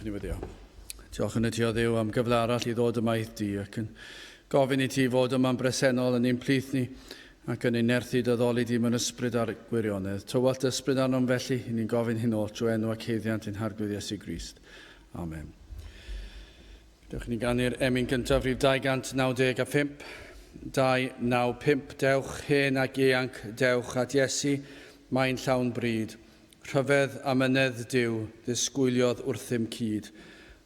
Gadewch i ni weddio. Diolch yn y ti o Dduw am gyfle arall i ddod yma i'th di ac yn gofyn i ti fod yma'n bresennol yn ein plith ni ac yn ein nerthu dy addoli di mewn ysbryd a'r gwirionedd. Tywallt ysbryd arnom felly, i ni'n gofyn hyn oll drwy enw ac haeddiant ein Harglwydd Iesu Grist. Amen. Dewch i ni ganu'r emyn gyntaf, rhif 295. 295, dewch hen ac ieuanc, dewch at Iesu, mae'n llawn bryd. Rhyfedd amynedd Duw ddisgwyliodd wrthym cyd.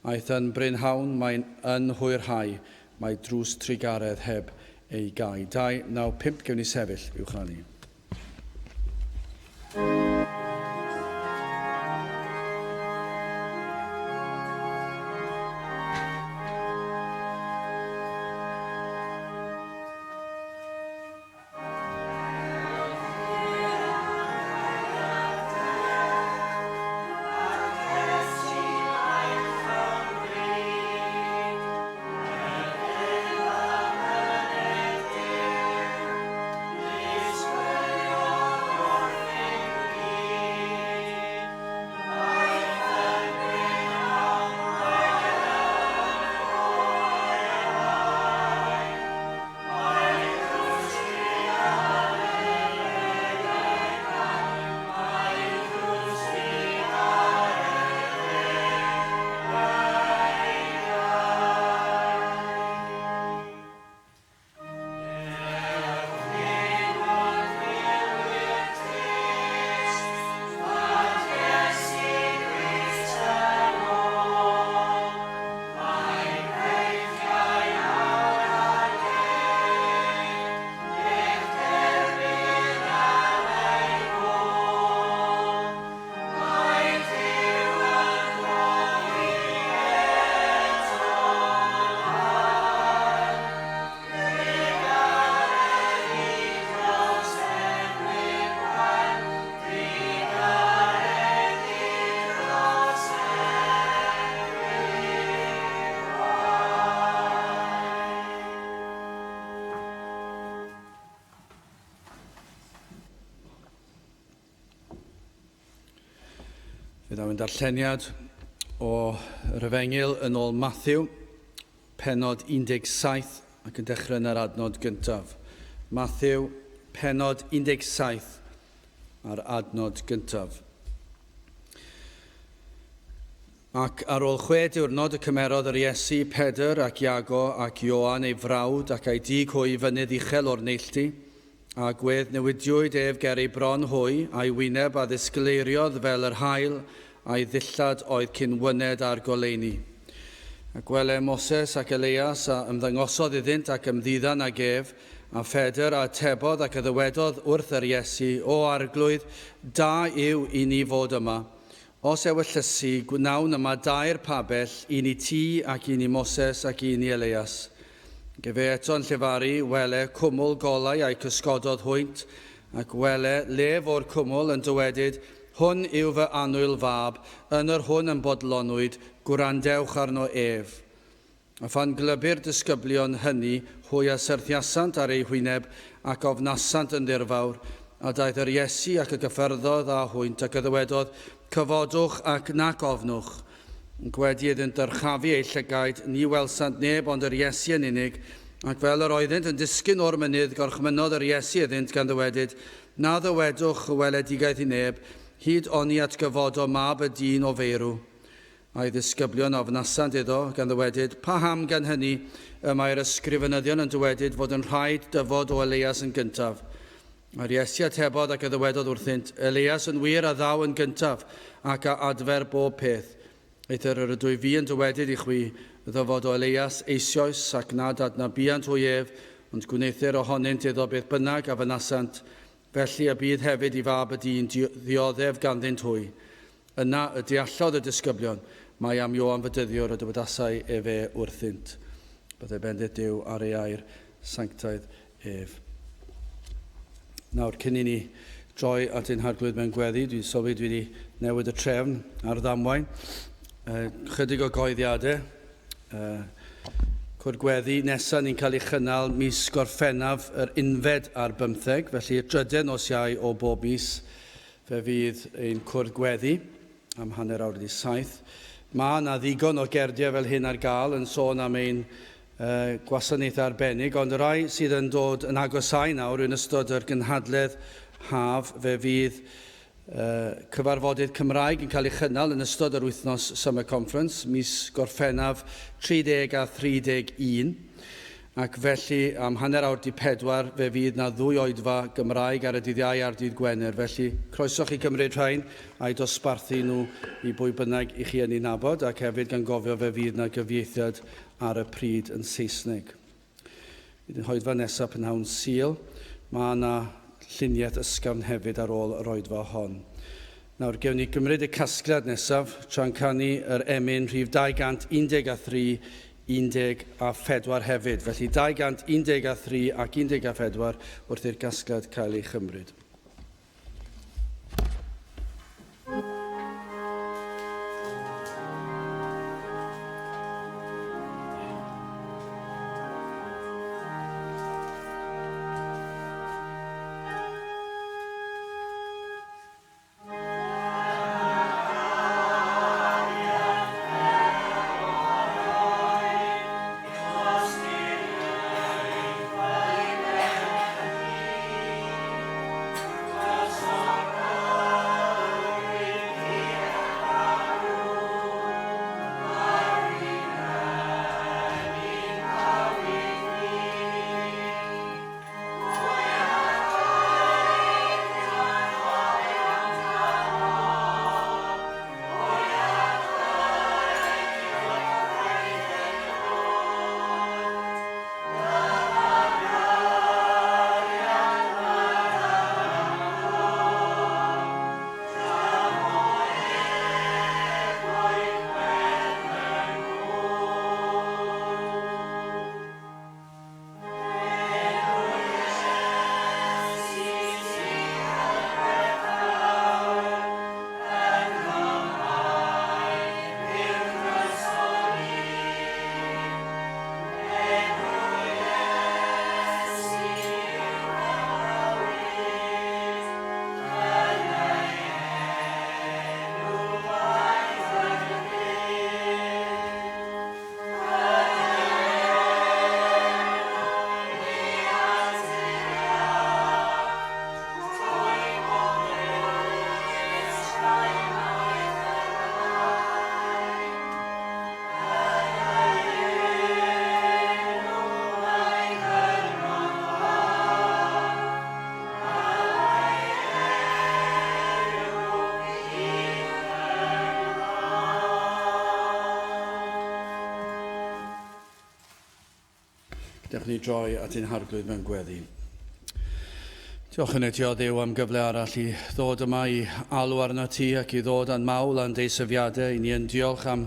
Aeth yn brynhawn, mae'n yn hwyrhau, mae drws trugaredd heb ei gau. 295, gewn ni sefyll i'w chanu. Fe ddaw ein darlleniad o yr Efengyl yn ôl Matthew, penod 17 ac yn dechrau yn yr adnod gyntaf. Matthew, penod 17 a'r adnod gyntaf. Ac ar ôl chwe diwrnod y cymerodd yr Iesu Pedr ac Iago ac Ioan ei frawd ac a'i dug hwy i fynydd uchel o'r neilltu, a gwedd newidiwyd ef ger ei bron hwy, a'i wyneb a ddisgleiriodd fel yr haul, a'i ddillad oedd cyn wyned â'r goleuni. A gwele Moses ac Eleias a ymddangosodd iddynt ac ymddiddan ag ef, a Phedr a atebodd ac a ddywedodd wrth yr Iesu, O Arglwydd, da yw i ni fod yma. Os ewyllysi, gwnawn yma dair pabell, un i ti, ac un i Moses, ac un i Eleias. Ac efe eto yn llefaru, wele, cwmwl golau a'i cysgododd hwynt, ac wele, lef o'r cwmwl yn dywedyd, Hwn yw fy annwyl fab, yn yr hwn ym bodlonwyd, gwrandewch arno ef. A phan glybu'r disgyblion hynny, hwy a syrthiasant ar eu hwyneb, ac ofnasant yn ddirfawr. A daeth yr Iesu ac y gyffyrddodd â hwynt, ac a ddywedodd, Cyfodwch ac nac ofnwch. Ac wedi iddynt ddyrchafu eu llygaid, ni welsant neb ond yr Iesu yn unig. Ac fel yr oeddynt yn disgyn o'r mynydd, gorchmynnodd yr Iesu iddynt, gan ddywedyd, Na ddywedwch y weledigaeth i neb, hyd oni atgyfodo Mab y dyn o feirw. A'i ddisgyblion a ofnasant iddo, gan ddywedyd, Paham gan hynny y mae'r ysgrifenyddion yn dywedyd fod yn rhaid dyfod o Eleias yn gyntaf? A'r Iesu atebodd ac a ddywedodd wrthynt, Eleias yn wir a ddaw yn gyntaf, ac a adfer bob peth. Eithr yr ydwyf fi yn dywedyd i chwi, ddyfod o Eleias eisioes, ac nad adnabuant hwy ef, ond gwneuthur ohonynt iddo beth bynnag a fynasant, felly y bydd hefyd i Fab y dyn ddioddef ganddynt hwy. Yna y deallodd y disgyblion mai am Ioan Fedyddiwr y dywedasai efe wrthynt. Byddai bendith Duw ar ei air sanctaidd ef. Nawr, cyn i ni droi at ein Harglwydd mewn gweddi, dwi'n sylwi dwi wedi newid y trefn ar ddamwain. Chydig o goeddiadau. Cwrdd gweddi nesaf ni'n cael ei chynnal mis Gorffennaf yr unfed ar bymtheg, felly y drydedd nos Iau o bob mis. Fe fydd ein cwrdd gweddi am 7:30. Mae yna ddigon o gerdiau fel hyn ar gael yn sôn am ein gwasanaethau arbennig, ond y rhai sydd yn dod yn agosau nawr yn ystod yr gynhadledd haf, fe fydd cyfarfodydd Cymraeg yn cael ei chynnal yn ystod yr wythnos Summer Conference, mis Gorffennaf 30 a 31. Ac felly, am 4:30, fe fydd 'na ddwy oedfa Gymraeg ar y dydd Iau a'r dydd Gwener. Felly, croeso chi gymryd rhain a'u dosbarthu nhw i bwy bynnag i chi yn ei nabod, ac hefyd gan gofio fe fydd 'na gyfieithiad ar y pryd yn Saesneg. Bydd yn hoedfa nesaf prynhawn Sul. Mae yna lluniaeth ysgafn hefyd ar ôl yr oedfa hon. Nawr, gewn ni gymryd y casgliad nesaf tra'n canu yr emyn rhif 213 14 hefyd. Felly 213 ac 14 wrth i'r gasgliad cael ei chymryd. Gadewch ni droi at ein Harglwydd mewn gweddi. Diolch yn ti o Dduw am gyfle arall i ddod yma i alw arno ti ac i ddod â'n mawl a'n deisyfiadau. I ni yn diolch am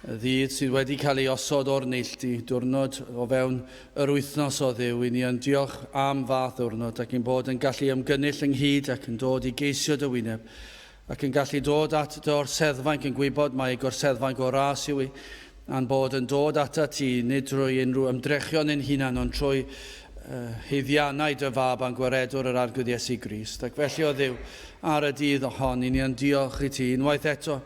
ddydd sydd wedi cael ei osod o'r neilltu, diwrnod o fewn yr wythnos o Dduw. I ni yn diolch am fath ddiwrnod ac i'n bod yn gallu ymgynnull ynghyd ac yn dod i geisio dy wyneb ac yn gallu dod at dy orseddfainc yn gwybod mai gorseddfainc o ras yw i, a'n bod yn dod atat ti, nid drwy unrhyw ymdrechion ein hunan, ond trwy haeddiannau dy fab a'n gwaredwr yr Arglwydd Iesu Grist. Ac felly, o Dduw, ar y dydd hon, i ni yn diolch i ti unwaith eto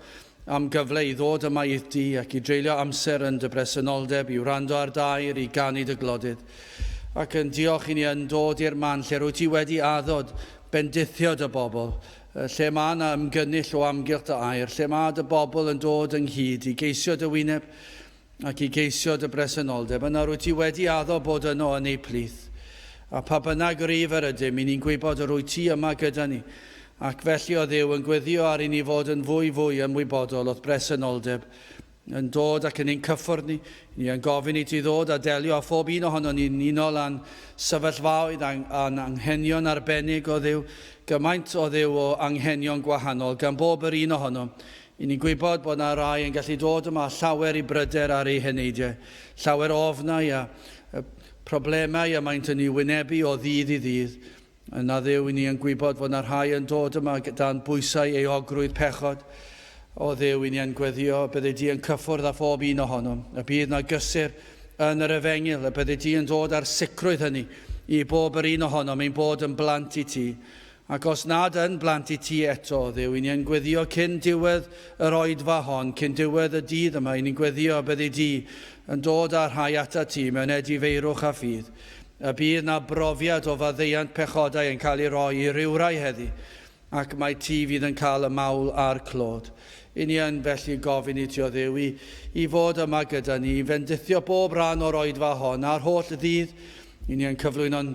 am gyfle i ddod yma i'r di ac i dreulio amser yn dy bresenoldeb, i wrando ar dair, i ganu dy glodydd. Ac yn diolch i ni yn dod i'r man lle rwyt ti wedi addod bendithio dy bobl, lle mae yna ymgynnull o amgylch dy air, lle mae dy bobl yn dod ynghyd i geisio dy wyneb ac i geisio dy bresenoldeb, yna rwyt ti wedi addo bod yno yn eu plith. A pa bynnag rif yr ydym, i ni'n gwybod yr wyt ti yma gyda ni. Ac felly o Dduw yn gweddio ar i ni fod yn fwy fwy ymwybodol o'th bresenoldeb yn dod ac yn ein cyffwrdd ni. Ni yn gofyn i ti ddod a delio â phob un ohonon ni'n unol â'n sefyllfaoedd a'n anghenion arbennig o Dduw, gymaint o Dduw o anghenion gwahanol gan bob yr un ohonom. I ni'n gwybod bod yna rai yn gallu dod yma llawer i bryder ar eu heneidiau, llawer o ofnau a problemau y maent yn ei wynebu o ddydd i ddydd. Yna Dduw, i ni yn gwybod fod yna rhai yn dod yma dan bwysau euogrwydd pechod. O Dduw, i ni yn gweddio, bydde di yn cyffwrdd â phob un ohonom, y bydd na gysur yn yr efengyl, y bydde di yn dod â'r sicrwydd hynny i bob yr un ohonom, ein bod yn blant i ti. Ac os nad yn blant i ti eto, Dduw, i ni yn gweddio cyn diwedd yr oedfa hon, cyn diwedd y dydd yma, i ni'n gweddio byddi di yn dod â rhai ata ti mewn edifeirwch a ffydd. Y bydd na brofiad o faddeuant pechodau yn cael ei roi i rywrai heddi, ac mae ti fydd yn cael y mawl a'r clod. I ni yn felly gofyn i ti o Dduw i, i fod yma gyda ni, i fendithio bob rhan o'r oedfa hon a'r holl ddydd. I ni yn cyflwyno'n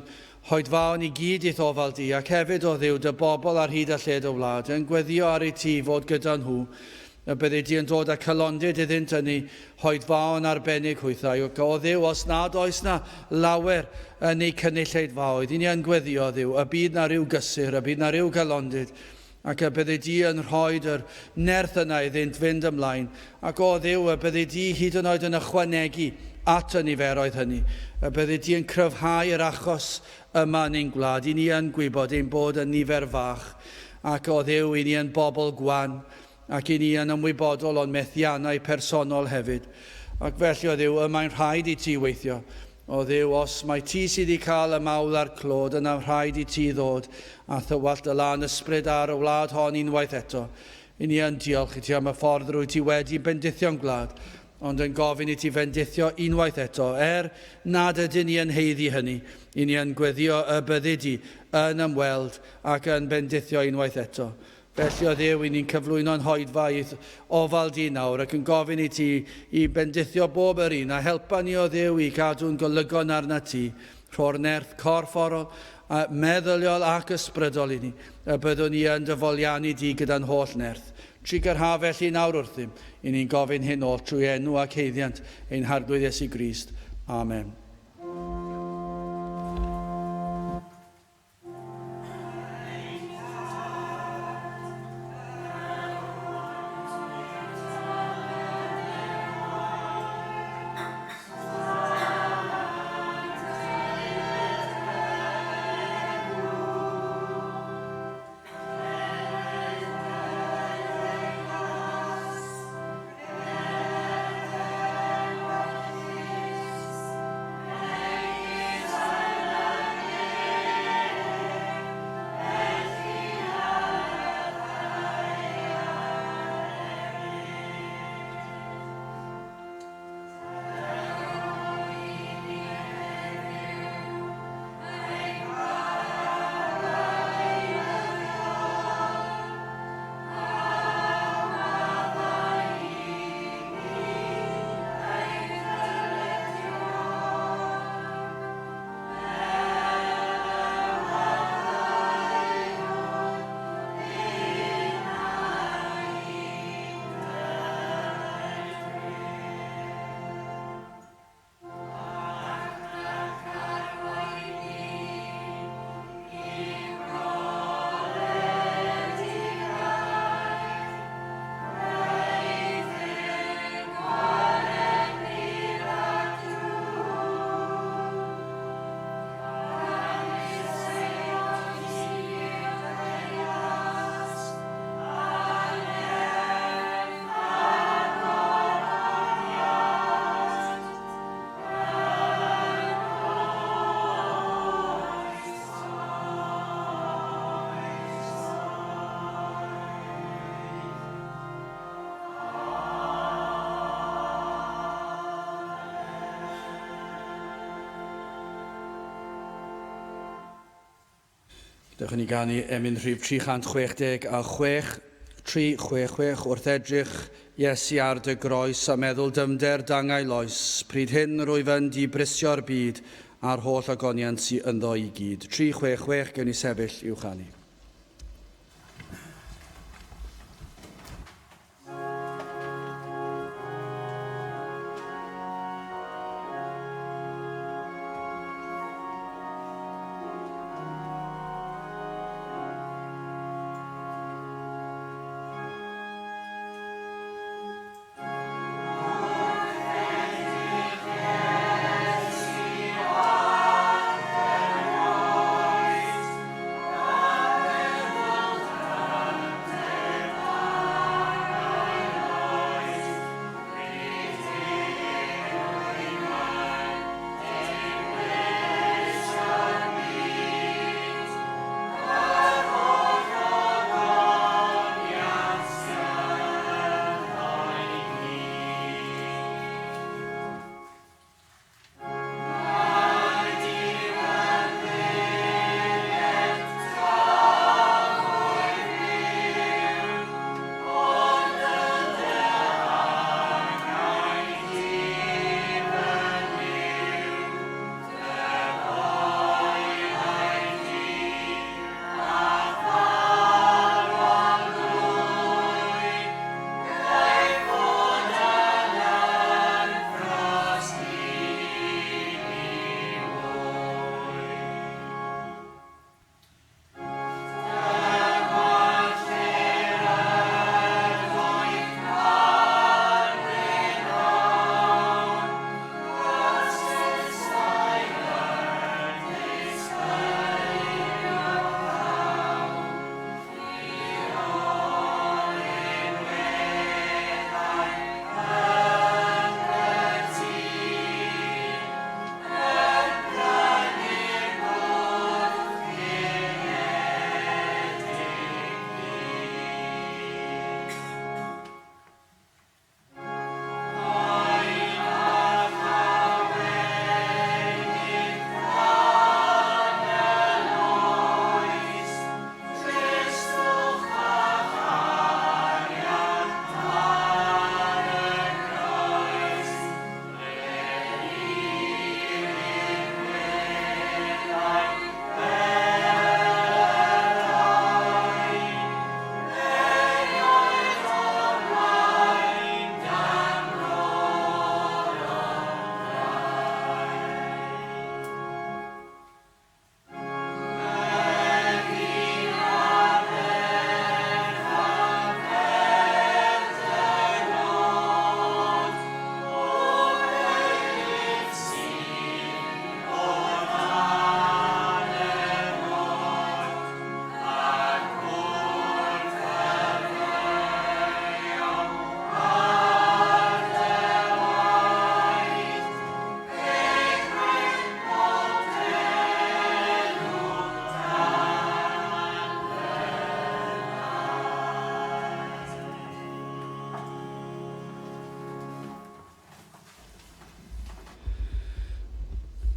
hoedfaon i gyd i'th ofal di, ac hefyd o Dduw dy bobl ar hyd a lled y wlad, yn gweddio ar i ti fod gyda nhw, y byddi di yn dod â cylondid iddynt yn eu hoedfaon arbennig hwythau. Ac o Dduw, os nad oes na lawer yn eu cynulleidfaoedd, i ni yn gweddio, Dduw, y byd na rhyw gysur, y byd na rhyw galondid, ac y byddi di yn rhoi yr nerth yna iddynt fynd ymlaen. Ac o Dduw, y byddi di hyd yn oed yn ychwanegu at y niferoedd hynny. Y byddi di yn cryfhau yr achos yma yn ein gwlad. I ni yn gwybod ein bod yn nifer fach, ac o Dduw, i ni yn bobl gwan, ac i ni yn ymwybodol o'n methiannau personol hefyd. Ac felly, o Dduw, y mae'n rhaid i ti weithio. O Dduw, os mae ti sydd wedi cael y mawl a'r clod, yna rhaid i ti ddod a thywallt y lân ysbryd ar y wlad hon unwaith eto. I ni yn diolch i ti am y ffordd rwy ti wedi bendithio'n gwlad, ond yn gofyn i ti fendithio unwaith eto, er nad ydyn ni yn haeddu hynny, i ni yn gweddio y byddi di yn ymweld ac yn bendithio unwaith eto. Felly o Dduw, i ni'n cyflwyno'n hoedfa i'th ofal di nawr ac yn gofyn i ti i bendithio bob yr un a helpa ni o Dduw i gadw'n golygon arna ti, rho'r nerth corfforol, a meddyliol ac ysbrydol i ni, y byddwn ni yn dy foliannu di gyda'n holl nerth. Trugarha felly nawr wrthym, i ni'n gofyn hyn oll trwy enw ac haeddiant ein Harglwydd Iesu Grist. Amen. Dewch i ni ganu emyn rhif 366, 366 wrth edrych Iesu ar dy groes a meddwl dyfnder d'angau loes. Pryd hyn rwyf yn di brisio'r byd a'r holl ogoniant sy ynddo i gyd. 366, gewn ni sefyll i'w chanu.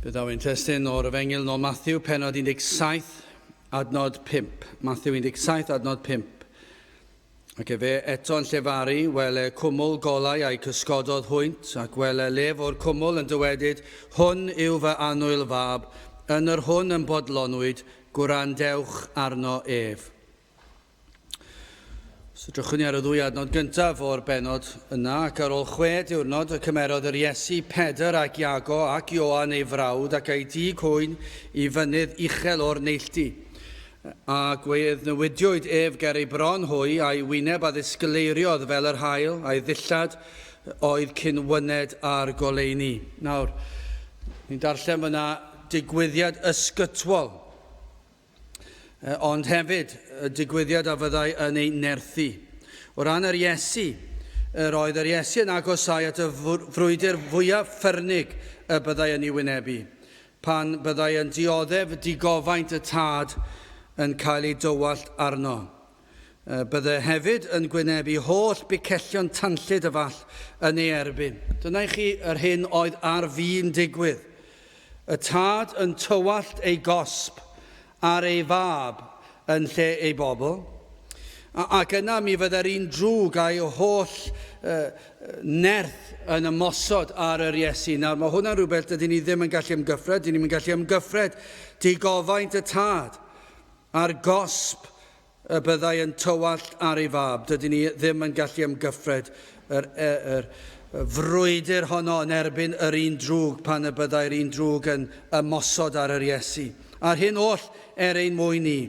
Fe ddaw ein testun o'r Efengyl nôl Matthew, penod 17, adnod 5. Matthew 17, adnod 5. Ac efe eto'n llefaru, wele cwmwl golau a'i cysgododd hwynt, ac wele lef o'r cwmwl yn dywedyd, Hwn yw fy annwyl fab, yn yr hwn yn bodlonwyd, gwrandewch arno ef. Os edrychwn ni ar y ddwy adnod gyntaf o'r bennod yna, ac ar ôl chwe diwrnod y cymerodd yr Iesu Pedr ac Iago ac Ioan ei frawd ac a'i dug hwyn i fynydd uchel o'r neilltu. A gwedd newidiwyd ef ger ei bron hwy, a'i wyneb a ddisgleiriodd fel yr haul, a'i ddillad oedd cyn wyned â'r goleuni. Nawr, ni'n darllen fyna digwyddiad ysgytwol ond hefyd y digwyddiad a fyddai yn ei nerthu. O ran yr Iesu, yr oedd yr Iesu yn agosáu at y frwydr fwyaf ffyrnig y byddai yn ei wynebu, pan byddai yn dioddef digofaint y Tad yn cael ei dywallt arno. Byddai hefyd yn gwynebu holl bicellion tanllyd y fall yn ei erbyn. Dyna i chi yr hyn oedd ar fin digwydd. Y tad yn tywallt ei gosb ar ei fab yn lle ei bobl. Ac yna mi fydde'r un drwg a'i holl nerth yn ymosod ar yr Iesu. Nawr mae hwnna'n rhywbeth dydyn ni ddim yn gallu ymgyffred, dyn ni'n gallu ymgyffred digofaint y tad a'r gosb y byddai yn tywallt ar ei fab. Dydyn ni ddim yn gallu amgyffred yr, yr, y frwydr honno yn erbyn yr un drwg pan y byddai'r un drwg yn ymosod ar yr Iesu. A'r hyn oll er ein mwyn ni.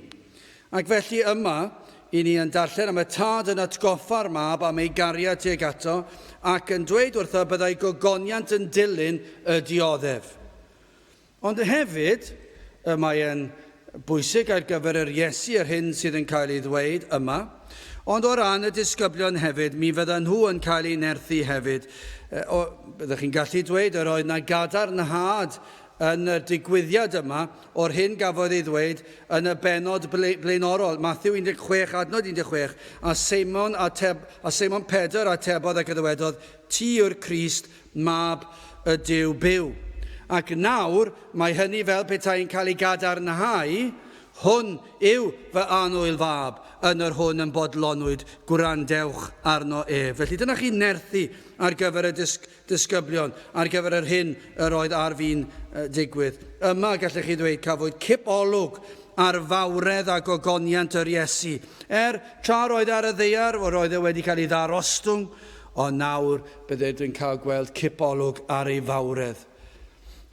Ac felly yma, i ni yn darllen am y tad yn atgoffa'r mab am ei gariad tuag ato ac yn dweud wrtho byddai gogoniant yn dilyn y dioddef. Ond hefyd, y mae e'n bwysig ar gyfer yr Iesu yr hyn sydd yn cael ei ddweud yma, ond o ran y disgyblion hefyd, mi fyddan nhw yn cael eu nerthu hefyd. O, byddwch chi'n gallu dweud yr oedd na gadarnhad yn y digwyddiad yma o'r hyn gafodd ei ddweud yn y bennod blaenorol, Mathew 16, adnod 16, a Seimon, ateb, a Seimon Pedr atebodd ac y ddywedodd, Ti yw'r Crist, Mab y Duw byw. Ac nawr, mae hynny fel petai'n cael ei gadarnhau, Hwn yw fy annwyl fab, yn yr hwn yn bodlonwyd, gwrandewch arno ef. Felly dyna chi nerthu ar gyfer y dysg disgyblion, ar gyfer yr hyn yr oedd ar fin digwydd. Yma, gallech chi ddweud, cafwyd cip olwg ar fawredd a gogoniant yr Iesu. Er, tra roedd ar y ddaear, roedd e wedi cael ei ddarostwng, Ond nawr bydded yn cael gweld cipolwg ar ei fawredd.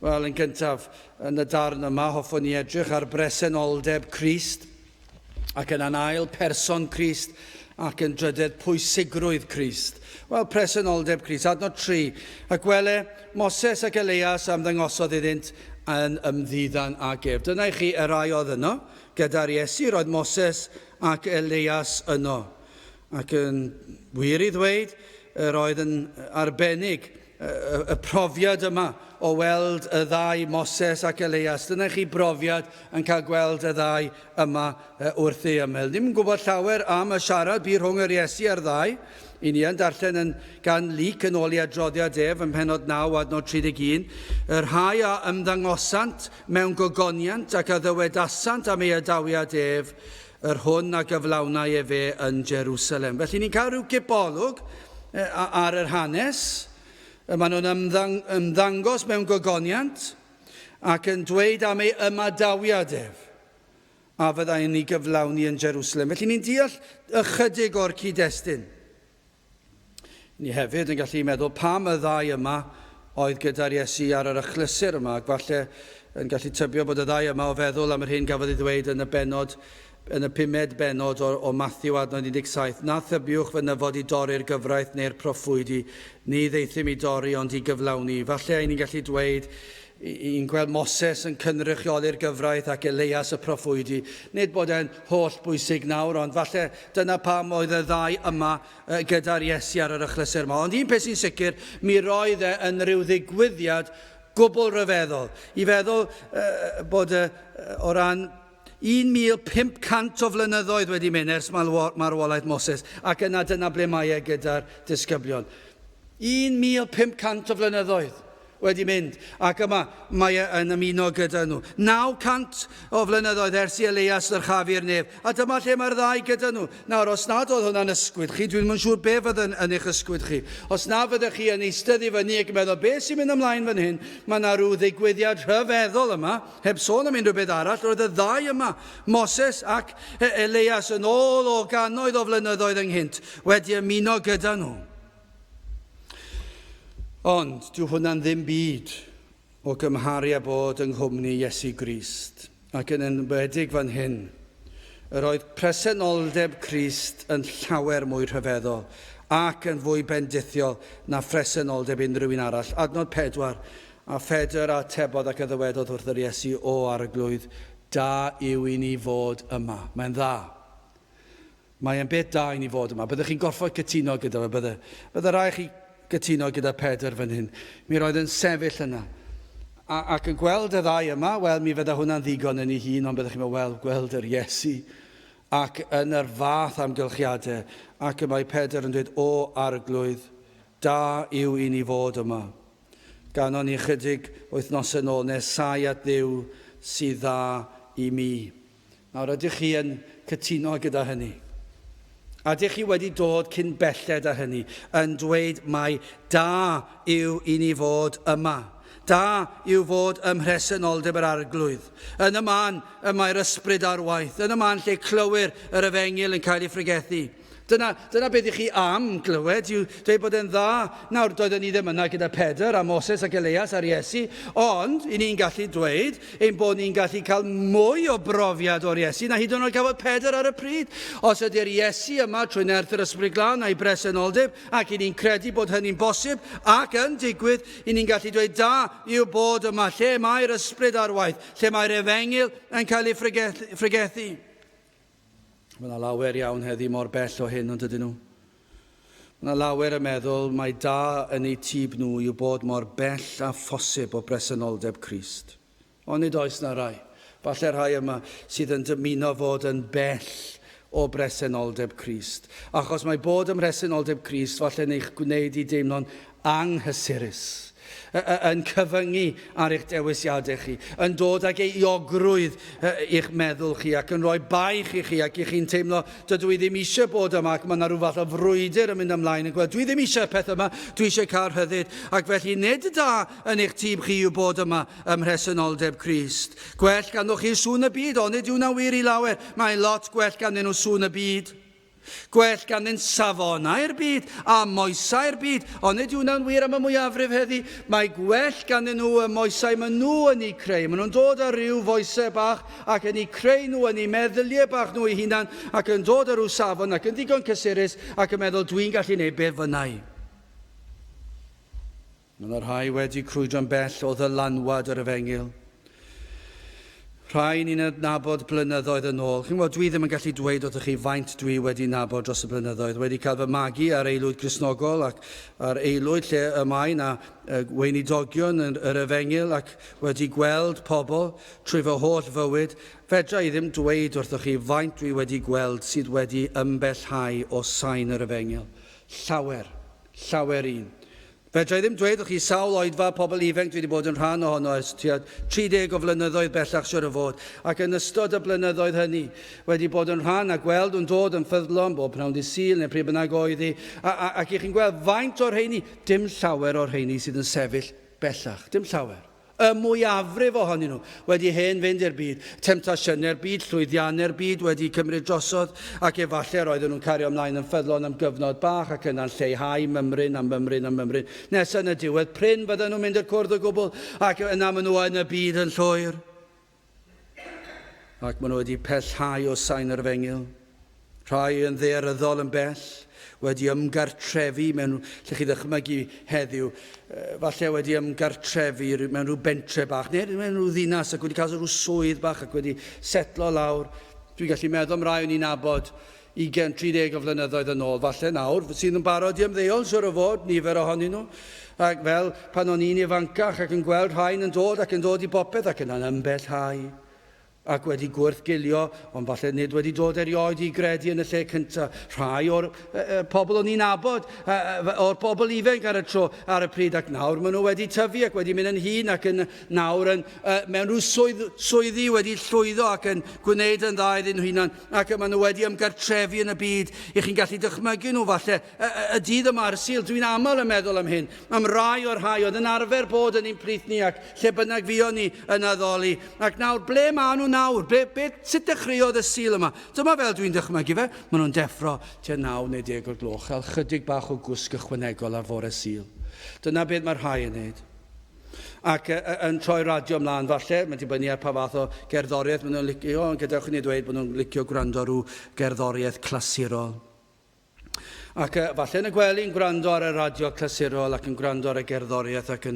Wel, yn gyntaf, yn y darn yma, hoffwn i edrych ar bresenoldeb Crist, ac yna'n ail person Crist, ac yn drydedd pwysigrwydd Crist. Wel, presenoldeb Crist, adnod 3. Ac wele, Moses ac Elias am ddangosodd iddynt yn ymddiddan ag ef. Dyna i chi y rai oedd yno, gyda'r Iesu, roedd Moses ac Elias yno. Ac yn wir i ddweud, yr oedd yn arbennig y profiad yma o weld y ddau Moses ac Elias. Dyna chi brofiad yn cael gweld y ddau yma wrth ei ymyl. Ddim yn gwybod llawer am y siarad bu rhwng yr Iesu a'r ddau. I ni yn darllen yn gan Luc yn ôl i adroddiad ef ym mhennod 9 adnod 31. Y rhai a ymddangosant mewn gogoniant ac a ddywedasant am ei adawiad ef, yr hwn a gyflawnai efe yn Jerusalem. Felly ni'n cael rhyw gipolwg ar yr hanes. Maen nhw'n ymddang ymddangos mewn gogoniant ac yn dweud am ei ymadawiad ef a fyddai'n ei gyflawni yn Jerusalem. Felly ni'n deall ychydig o'r cyd-destun. Ni hefyd yn gallu meddwl pam y ddau yma oedd gyda'r Iesu ar yr achlysur yma, ac falle yn gallu tybio bod y ddau yma o feddwl am yr hyn gafodd ei ddweud yn y bennod, yn y pumed bennod o, o Matthew adnod 17, Na thybiwch fy nyfod i dorri'r gyfraith neu'r proffwydi, ni ddeithum i dorri ond i gyflawni. Falle ein ni'n gallu dweud I'n gweld Moses yn cynrychioli'r gyfraith ac Eleias y proffwydi. Nid bod e'n holl bwysig nawr, ond falle dyna pam oedd y ddau yma gyda'r Iesu ar yr achlysur yma. Ond un peth sy'n sicr, mi roedd e yn rhyw ddigwyddiad gwbl ryfeddol. I feddwl bod o ran 1,500 o flynyddoedd wedi mynd ers marwolaeth Moses, ac yna dyna ble mae e gyda'r disgyblion. 1,500 o flynyddoedd. wedi mynd, ac yma mae e yn ymuno gyda nhw. 900 o flynyddoedd ers i Elias ddyrchafu'r nef, a dyma lle mae'r ddau gyda nhw. Nawr, os nad oedd hwnna'n ysgwyd chi, dwi'n yn siŵr be fydd yn, yn eich ysgwyd chi. Os na fyddech chi yn eistedd i fyny ac yn meddwl, be sy'n mynd ymlaen fan hyn? Mae yna rhyw ddigwyddiad rhyfeddol yma, heb sôn am unrhyw beth arall, roedd y ddau yma, Moses ac Elias, yn ôl o gannoedd o flynyddoedd ynghynt, wedi ymuno gyda nhw. Ond dyw hwnna'n ddim byd o gymharu â bod yng nghwmni Iesu Grist, ac yn enwedig fan hyn. Yr oedd presenoldeb Crist yn llawer mwy rhyfeddol ac yn fwy bendithiol na phresenoldeb unrhyw un arall. Adnod 4, A Phedr a atebodd ac a ddywedodd wrth yr Iesu, O Arglwydd, da yw i ni fod yma. Mae'n dda. Mae e'n beth da i ni fod yma. Byddech chi'n gorfod cytuno gyda fe, bydde? Bydde rhaid chi gytuno gyda Pedr fan hyn. Mi roedd yn sefyll yna. A, ac yn gweld y ddau yma, wel, mi fydda hwnna'n ddigon yn ei hun, ond byddech chi'n meddwl, wel, gweld yr Iesu. Ac yn yr fath amgylchiadau, ac y mae Pedr yn dweud, o arglwydd, da yw i ni fod yma. Ganon ni chydig wythnosau nôl, nesau at Dduw sydd dda i mi. Nawr, ydych chi yn cytuno gyda hynny? A ydych chi wedi dod cyn belled â hynny, yn dweud mai da yw i ni fod yma? Da yw fod ym mhresenoldeb yr Arglwydd. Yn y man y mae'r ysbryd ar waith, yn y man lle clywir yr efengyl yn cael ei phregethu. Dyna, dyna beth i chi am glywed, yw dweud bod e'n dda. Nawr, doedden ni ddim yna gyda Pedr a Moses ac Elias a'r Iesu, ond i ni'n gallu dweud ein bod ni'n gallu cael mwy o brofiad o'r Iesu na hyd yn oed gafodd Pedr ar y pryd. Os ydy'r Iesu yma trwy nerth yr Ysbryd Glân a'i bresenoldeb, ac i ni'n credu bod hynny'n bosib ac yn digwydd, i ni'n gallu dweud da yw bod yma lle mae'r Ysbryd ar waith, lle mae'r Efengyl yn cael ei phregethu. Mae yna lawer iawn heddi mor bell o hyn, ond ydyn nhw? Mae yna lawer yn meddwl mai da yn eu tyb nhw yw bod mor bell â phosib o bresenoldeb Crist. Ond nid oes na rai, falle rhai yma, sydd yn dymuno fod yn bell o bresenoldeb Crist. Achos mae bod ym mhresenoldeb Crist falle yn eich gwneud i deimlo'n anghysurus, yn cyfyngu ar eich dewisiadau chi, yn dod ag euogrwydd i'ch meddwl chi ac yn rhoi baich i chi ac i chi'n teimlo dydw i ddim eisiau bod yma ac mae yna rhyw fath o frwydr yn mynd ymlaen yn gweld dwi ddim eisiau peth yma, dwi eisiau cael rhyddid ac felly nid da yn eich tîm chi yw bod yma ym mhresenoldeb Crist. Gwell ganddoch chi sŵn y byd, onid yw hwnna'n wir i lawer? Mae lot gwell ganddyn nhw sŵn y byd. Gwell ganddynt safonau'r byd a moesau'r byd, ond nid yw hwnna'n wir am y mwyafrif heddi. Mae gwell ganddyn nhw y moesau maen nhw yn eu creu. Maen nhw'n dod â rhyw foesau bach ac yn eu creu nhw yn eu meddyliau bach nhw eu hunan ac yn dod â rhyw safon ac yn ddigon cysurus ac yn meddwl dwi'n gallu gwneud beth fynna i. Mae yna rhai wedi crwydro'n bell o ddylanwad yr efengyl. Rhai ni'n adnabod blynyddoedd yn ôl. Chi'n gwybod, dwi ddim yn gallu dweud wrthych chi faint dwi wedi nabod dros y blynyddoedd. Wedi cael fy magu ar aelwyd Gristnogol ac ar aelwyd lle y mae na weinidogion yn yr efengyl ac wedi gweld pobl trwy fy holl fywyd. Fedra i ddim dweud wrthych chi faint dwi wedi gweld sydd wedi ymbellhau o sain yr efengyl. Llawer. Llawer un. Fedra i ddim dweud wrth chi sawl oedfa pobl ifanc dwi wedi bod yn rhan ohono ers tua 30 o flynyddoedd bellach siwr o fod, ac yn ystod y blynyddoedd hynny wedi bod yn rhan a gweld nhw'n dod yn ffyddlon bob pnawn dydd Sul neu pryd bynnag oedd hi, a, a, ac i chi'n gweld faint o'r rheini, dim llawer o'r rheini sydd yn sefyll bellach, dim llawer. Y mwyafrif ohonyn nhw wedi hen fynd i'r byd, temtasiynau'r byd, llwyddiannau'r byd wedi cymryd drosodd, ac efallai roedden nhw'n cario ymlaen yn ffyddlon am gyfnod bach ac yna'n lleihau mymryn a mymryn a mymryn, nes yn y diwedd prin fydden nhw'n mynd i'r cwrdd o gwbl, ac yna maen nhw yn y byd yn llwyr. Ac maen nhw wedi pellhau o sain yr efengyl. Rhai yn ddaearyddol yn bell, wedi ymgartrefu mewn, lle chi ddychmygu heddiw, falle wedi ymgartrefu mewn rhyw bentre bach, neu mewn rhyw ddinas ac wedi cael rhyw swydd bach ac wedi setlo lawr. Dwi'n gallu meddwl am rai o'n i'n nabod 20, 30 o flynyddoedd yn ôl, falle nawr, sydd yn barod i ymddeol, siwr o fod, nifer ohonyn nhw. Ac fel pan o'n i'n ifancach ac yn gweld rhain yn dod ac yn dod i bopeth ac yna'n ymbellhau. ac wedi gwrthgilio, ond falle nid wedi dod erioed i gredu yn y lle cyntaf. Rhai o'r pobl o'n i'n nabod, o'r bobl ifanc ar y tro, ar y pryd, ac nawr maen nhw wedi tyfu ac wedi mynd yn hŷn ac yn nawr yn, mewn rhyw swydd, swyddi wedi llwyddo ac yn gwneud yn dda iddyn nhw hunan, ac maen nhw wedi ymgartrefu yn y byd. I chi'n gallu dychmygu nhw falle y dydd yma ar y Sul. Dwi'n aml yn meddwl am hyn, am rai o'r rhai oedd yn arfer bod yn ein plith ni ac lle bynnag fuon ni yn addoli. Ac nawr, ble maen nhw nawr? Be, be, sut dechreuodd y Sul yma? Dyma fel dwi'n dychmygu fe. Maen nhw'n deffro tua 9 neu 10 o'r gloch, cael chydig bach o gwsg ychwanegol ar fore Sul. Dyna beth mae rhai yn wneud. Ac yn troi radio ymlaen falle, mae'n dibynnu ar pa fath o gerddoriaeth maen nhw'n licio, ond gadewch i ni ddweud bod nhw'n licio gwrando ar rhyw gerddoriaeth clasurol. Ac falle yn y gwely yn gwrando ar y radio clasurol ac yn gwrando ar y gerddoriaeth ac yn,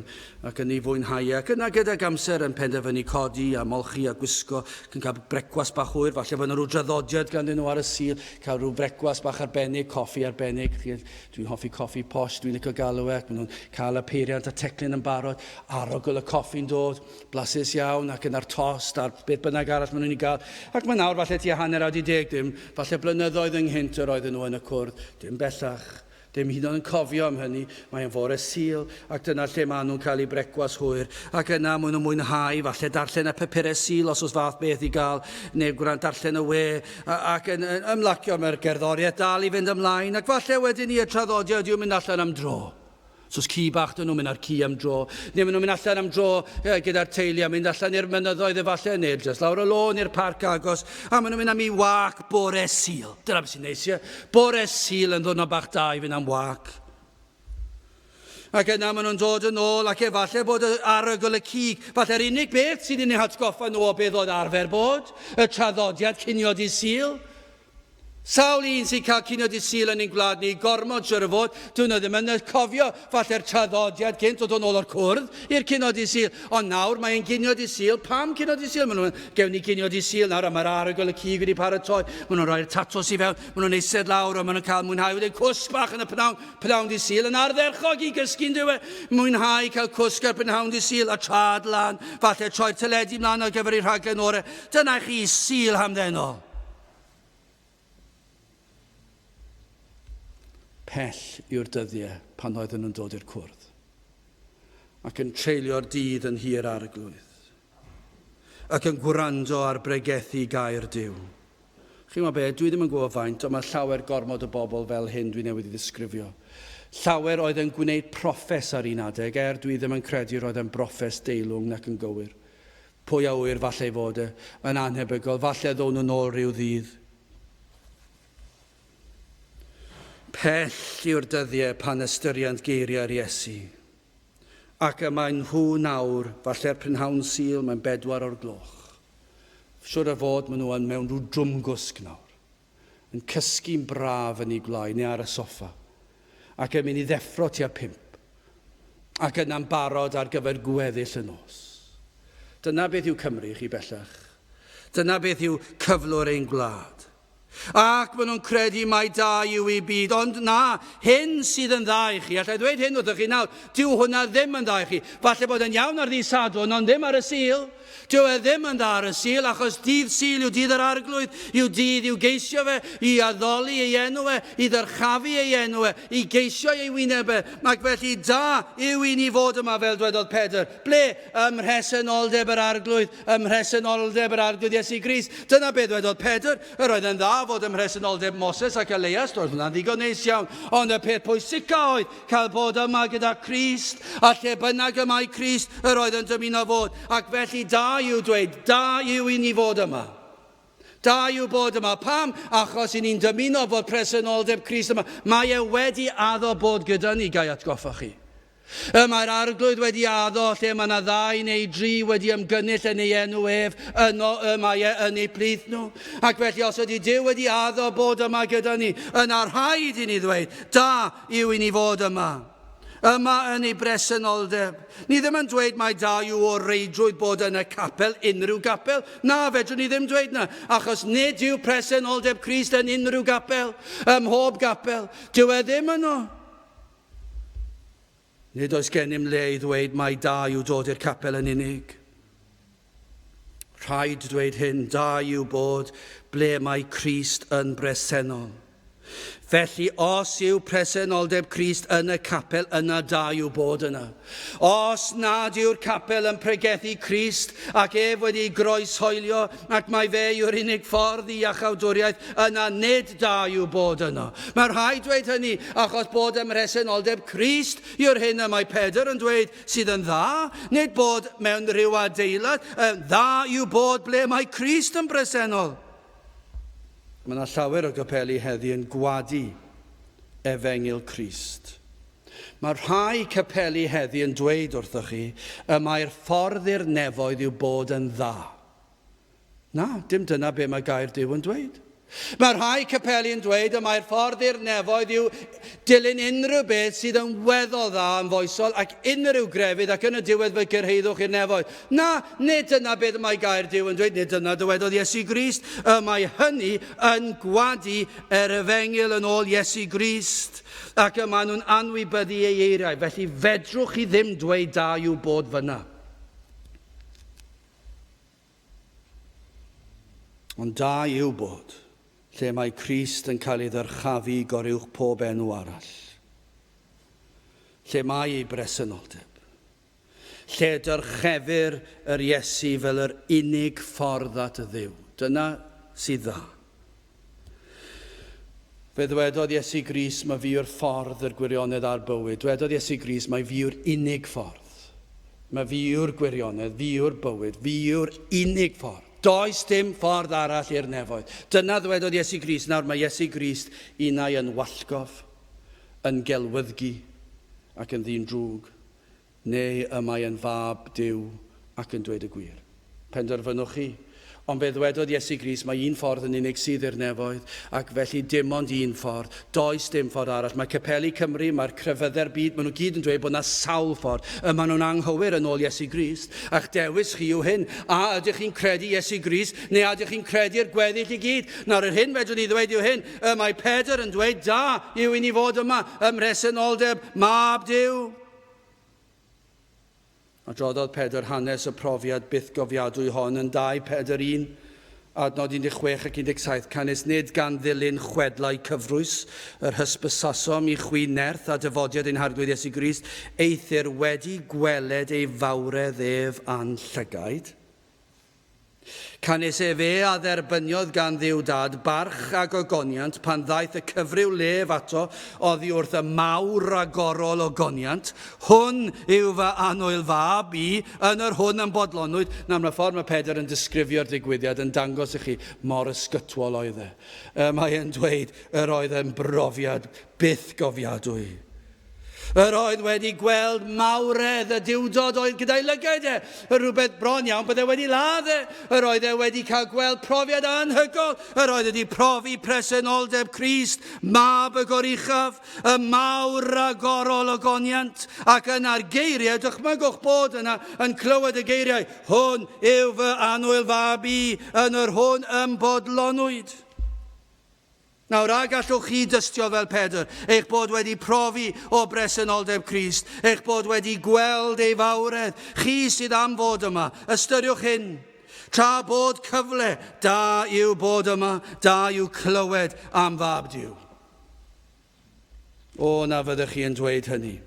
ac yn ei fwynhau. E. Ac yna gydag amser yn penderfynu codi a molchi a gwisgo ac yn cael brecwast bach hwyr. Falle fod yna rhyw draddodiad ganddyn nhw ar y Sul, cael rhyw frecwast bach arbennig, coffi arbennig. Dwi'n hoffi coffi posh, dwi'n licio galw e. Ac maen nhw'n cael y peiriant a teclyn yn barod, arogl y coffi'n dod. Blasus iawn, ac yna'r tost a'r beth bynnag arall maen nhw'n ei gael. Ac mae nawr falle tua 10:30, dim falle blynyddoedd ynghynt yr oedden nhw yn y cwrdd, dim bellach. Dim hyd yn oed yn cofio am hynny. Mae yn fore Sul, ac dyna lle maen nhw'n cael eu brecwast hwyr. Ac yna maen nhw'n mwynhau, falle darllen y papurau Sul os oes fath beth i gael, neu gwrando darllen y we, ac yn, yn ymlacio, mae'r gerddoriaeth dal i fynd ymlaen, ac falle wedyn ni y traddodiad yw mynd allan am dro. Os oes ci bach 'da nhw, mynd â'r ci am dro. Neu maen nhw'n mynd allan am dro gyda'r teulu a mynd allan i'r mynyddoedd efallai, neu jyst lawr y lôn i'r parc agos. A maen nhw'n mynd am i wâc bore Sul. Dyna beth sy'n neis, ie? Bore Sul yn ddwrnod bach da i fynd am wâc. Ac yna maen nhw'n dod yn ôl ac efallai bod y arogl y cig, falle'r unig beth sydd yn eu hatgoffa nhw o beth oedd arfer bod, y traddodiad cinio dydd Sul. Sawl un sy'n cael cinio dydd Sul yn ein gwlad ni, gormod siwr o fod, dyn nhw ddim yn cofio falle'r traddodiad gynt o dod nôl o'r cwrdd i'r cinio dydd Sul, ond nawr mae'n ginio dydd Sul, pam cinio dydd Sul? Maen nhw'n gewn ni ginio dydd Sul nawr a mae'r arogl y cig wedi paratoi, maen nhw'n rhoi'r tatws i fewn, maen nhw'n eistedd lawr a maen nhw'n cael mwynhau wedyn cwsg bach yn y pnawn, pnawn dydd Sul yn ardderchog i gysgu'n dyw e, mwynhau cael cwsg ar prynhawn dydd Sul a trad lan, falle troi'r teledu mlaen ar gyfer ei rhaglen ore. Dyna chi Sul hamddenol. Pell yw'r dyddiau pan oedden nhw'n dod i'r cwrdd ac yn treulio'r dydd yn nhŷ'r Arglwydd ac yn gwrando ar bregethu gair Duw. Chi'n gwybod be, dwi ddim yn gwybod faint, ond mae llawer gormod o bobl fel hyn dwi newydd i ddisgrifio. Llawer oedd yn gwneud proffes ar un adeg, er dwi ddim yn credu roedd yn broffes deilwng nac yn gywir. Pwy a ŵyr, falle ei fod e yn annhebygol, falle ddown nhw'n ôl rhyw ddydd. Pell yw'r dyddiau pan ystyriant geiriau'r Iesu. Ac y mae nhw nawr, falle'r prynhawn Sul, mae'n bedwar o'r gloch. Siwr o fod maen nhw yn mewn rhyw drwmgwsg nawr. Yn cysgu'n braf yn eu gwlâu neu ar y soffa. Ac yn mynd i ddeffro tua phump. Ac yna'n barod ar gyfer gweddill y nos. Dyna beth yw Cymru i chi bellach. Dyna beth yw cyflwr ein gwlad. Ac maen nhw'n credu mai da yw eu byd, ond na, hyn sydd yn dda i chi. Alla i ddweud hyn wrthych chi nawr, dyw hwnna ddim yn dda i chi. Falle bod yn iawn ar ddydd Sadwrn, ond ddim ar y Sul. Dyw e ddim yn dda ar y Sul, achos dydd Sul yw dydd yr Arglwydd, yw dydd i'w geisio fe, i addoli ei enw e, i ddyrchafu ei enw e, i geisio ei wyneb e. Ac felly da yw i ni fod yma, fel dwedodd Pedr. Ble? Ym mhresenoldeb yr Arglwydd, ym mhresenoldeb yr Arglwydd Iesu Grist. Dyna beth dwedodd Pedr. Yr oedd yn dda fod ym mhresenoldeb Moses ac Eleias, doedd hwnna'n ddigon neis iawn. Ond y peth pwysica oedd cael bod yma gyda Crist, a lle bynnag y mae Crist, yr oedd yn dymuno fod. Ac felly da yw dweud, da yw i ni fod yma. Da yw bod yma. Pam? Achos i ni'n dymuno fod presenoldeb Crist yma. Mae e wedi addo bod gyda ni, ga i atgoffa chi. Y mae'r Arglwydd wedi addo, lle mae yna ddau neu dri wedi ymgynnull yn ei enw ef, yno y mae e yn eu plith nhw. Ac felly os ydy Duw wedi addo bod yma gyda ni, yna rhaid i ni ddweud, da yw i ni fod yma. Yma yn ei bresenoldeb. Ni ddim yn dweud mai da yw o reidrwydd bod yn y capel, unrhyw gapel. Na, fedrwn ni ddim dweud na, achos nid yw presenoldeb Crist yn unrhyw gapel, ym mhob gapel. Dyw e ddim yno. Nid oes gennym le i ddweud mai da yw dod i'r capel yn unig. Rhaid dweud hyn, da yw bod ble mae Crist yn bresennol. Felly, os yw presenoldeb Crist yn y capel, yna da yw bod yna. Os nad yw'r capel yn pregethu Crist ac ef wedi groeshoelio ac mai fe yw'r unig ffordd i iachawdwriaeth, yna nid da yw bod yno. Mae rhaid dweud hynny achos bod ym mhresenoldeb Crist yw'r hyn y mae Pedr yn dweud sydd yn dda, nid bod mewn rhyw adeilad, dda yw bod ble mae Crist yn bresennol. Mae yna llawer o gapeli heddi yn gwadu efengyl Crist. Mae rhai capeli heddi yn dweud wrthoch chi y mae'r ffordd i'r nefoedd yw bod yn dda. Na, dim dyna be mae gair Duw yn dweud. Mae rhai capeli yn dweud y mae'r ffordd i'r nefoedd yw dilyn unrhyw beth sydd yn weddol dda yn foesol ac unrhyw grefydd ac yn y diwedd fe gyrhaeddwch i'r nefoedd. Na, nid dyna beth y mae gair Duw yn dweud, nid dyna dywedodd Iesu Grist. Y mae hynny yn gwadu yr efengyl yn ôl Iesu Grist ac y maen nhw'n anwybyddu ei eiriau. Felly fedrwch chi ddim dweud da yw bod fyna. Ond da yw bod lle mae Crist yn cael ei ddyrchafu goruwch pob enw arall. Lle mae ei bresenoldeb. Lle dyrchefir yr Iesu fel yr unig ffordd at Dduw. Dyna sydd dda. Fe ddwedodd Iesu Grist, mae fi yw'r ffordd, yr gwirionedd a'r bywyd. Dwedodd Iesu Grist, mae fi yw'r unig ffordd. Mae fi yw'r gwirionedd, fi yw'r bywyd, fi yw'r unig ffordd. Does dim ffordd arall i'r nefoedd. Dyna ddwedodd Iesu Grist. Nawr mae Iesu Grist unai yn wallgof, yn gelwyddgi ac yn ddyn drwg, neu y mae yn fab Duw ac yn dweud y gwir. Penderfynwch chi. Ond fe ddwedodd Iesu Grist mai un ffordd yn unig sydd i'r nefoedd, ac felly dim ond un ffordd. Does dim ffordd arall. Mae capeli Cymru, mae'r crefyddau'r byd, maen nhw gyd yn dweud bod yna sawl ffordd. Y maen nhw'n anghywir yn ôl Iesu Grist. A'ch dewis chi yw hyn. A ydych chi'n credu Iesu Grist, neu a ydych chi'n credu'r gweddill i gyd? Nawr, yr hyn fedrwn ni ddweud yw hyn. Y mae Pedr yn dweud, da yw i ni fod yma ym mhresenoldeb Mab Duw. Adroddodd Pedr hanes y profiad bythgofiadwy hon yn 2 Pedr 1, adnod 16 ac 17, Canys nid gan ddilyn chwedlau cyfrwys yr hysbysasom i chwi nerth a dyfodiad ein Harglwydd Iesu Grist, eithr wedi gweled ei fawredd ef a'n llygaid. Canys efe a dderbyniodd gan Dduw Dad barch a gogoniant pan ddaeth y cyfryw lef ato oddi wrth y mawr ragorol ogoniant, Hwn yw fy annwyl fab i, yn yr hwn a'm bodlonwyd. Nawr, mae'r ffordd mae Pedr yn disgrifio'r digwyddiad yn dangos i chi mor ysgytwol oedd e. Mae e'n dweud yr oedd e'n brofiad bythgofiadwy. Yr oedd wedi gweld mawredd y duwdod oedd gyda'i lygaid e, rhywbeth bron iawn bydde wedi ladd e. Yr oedd e wedi cael gweld profiad anhygoel. Yr oedd wedi profi presenoldeb Crist, Mab y Goruchaf, y mawr ragorol ogoniant. Ac yna'r geiriau, dychmygwch bod yna yn clywed y geiriau, Hwn yw fy annwyl fab i, yn yr hwn ym bodlonwyd. Nawr, a gallwch chi dystio fel Pedr, eich bod wedi profi o bresenoldeb Crist, eich bod wedi gweld ei fawredd, chi sydd am fod yma, ystyriwch hyn. Tra bod cyfle, da yw bod yma, da yw clywed am Fab Duw. O, na fyddech chi yn dweud hynny.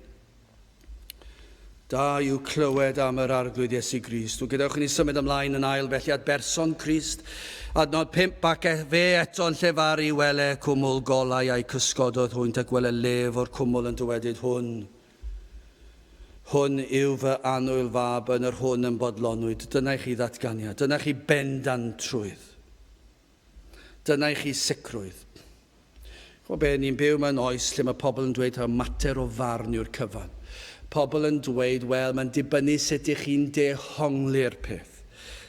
Da yw clywed am yr Arglwydd Iesu Grist. O, gadewch i ni symud ymlaen yn ail felly at berson Crist. Adnod 5 ac e, fe eto yn llefaru wele cwmwl golau a'i cysgododd hwynt ac wele lef o'r cwmwl yn dywedyd hwn. Hwn yw fy annwyl fab yn yr hwn yn bodlonwyd. Dyna i chi ddatganiad. Dyna i chi bendantrwydd. Dyna i chi sicrwydd. Ch'mo' be', ni'n byw mewn oes lle mae pobl yn dweud taw mater o farn yw'r cyfan. Pobl yn dweud, wel, mae'n dibynnu sut ych chi'n dehongli'r peth.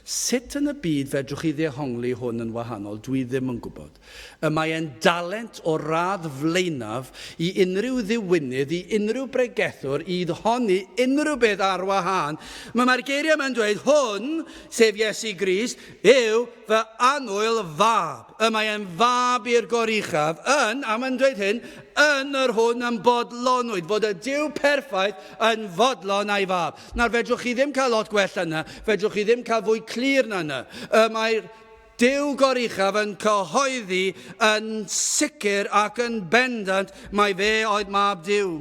Sut yn y byd fedrwch chi ddehongli hwn yn wahanol? Dwi ddim yn gwybod. Y mae e'n dalent o'r radd flaenaf i unrhyw ddiwinydd, i unrhyw bregethwr, i honni unrhyw beth ar wahân. Mae Mae'r geiriau yma'n dweud, hwn, sef Iesu Grist, yw fy annwyl fab. Y mae e'n fab i'r Goruchaf, yn, a mae'n dweud hyn, yn yr hwn yn bodlonwyd, fod y Duw perffaith yn fodlon a'i fab. Nawr, fedrwch chi ddim cael lot gwell yna, fedrwch chi ddim cael fwy clir na yna. Y mae'r Duw goruchaf yn cyhoeddi yn sicr ac yn bendant mai fe oedd mab Duw.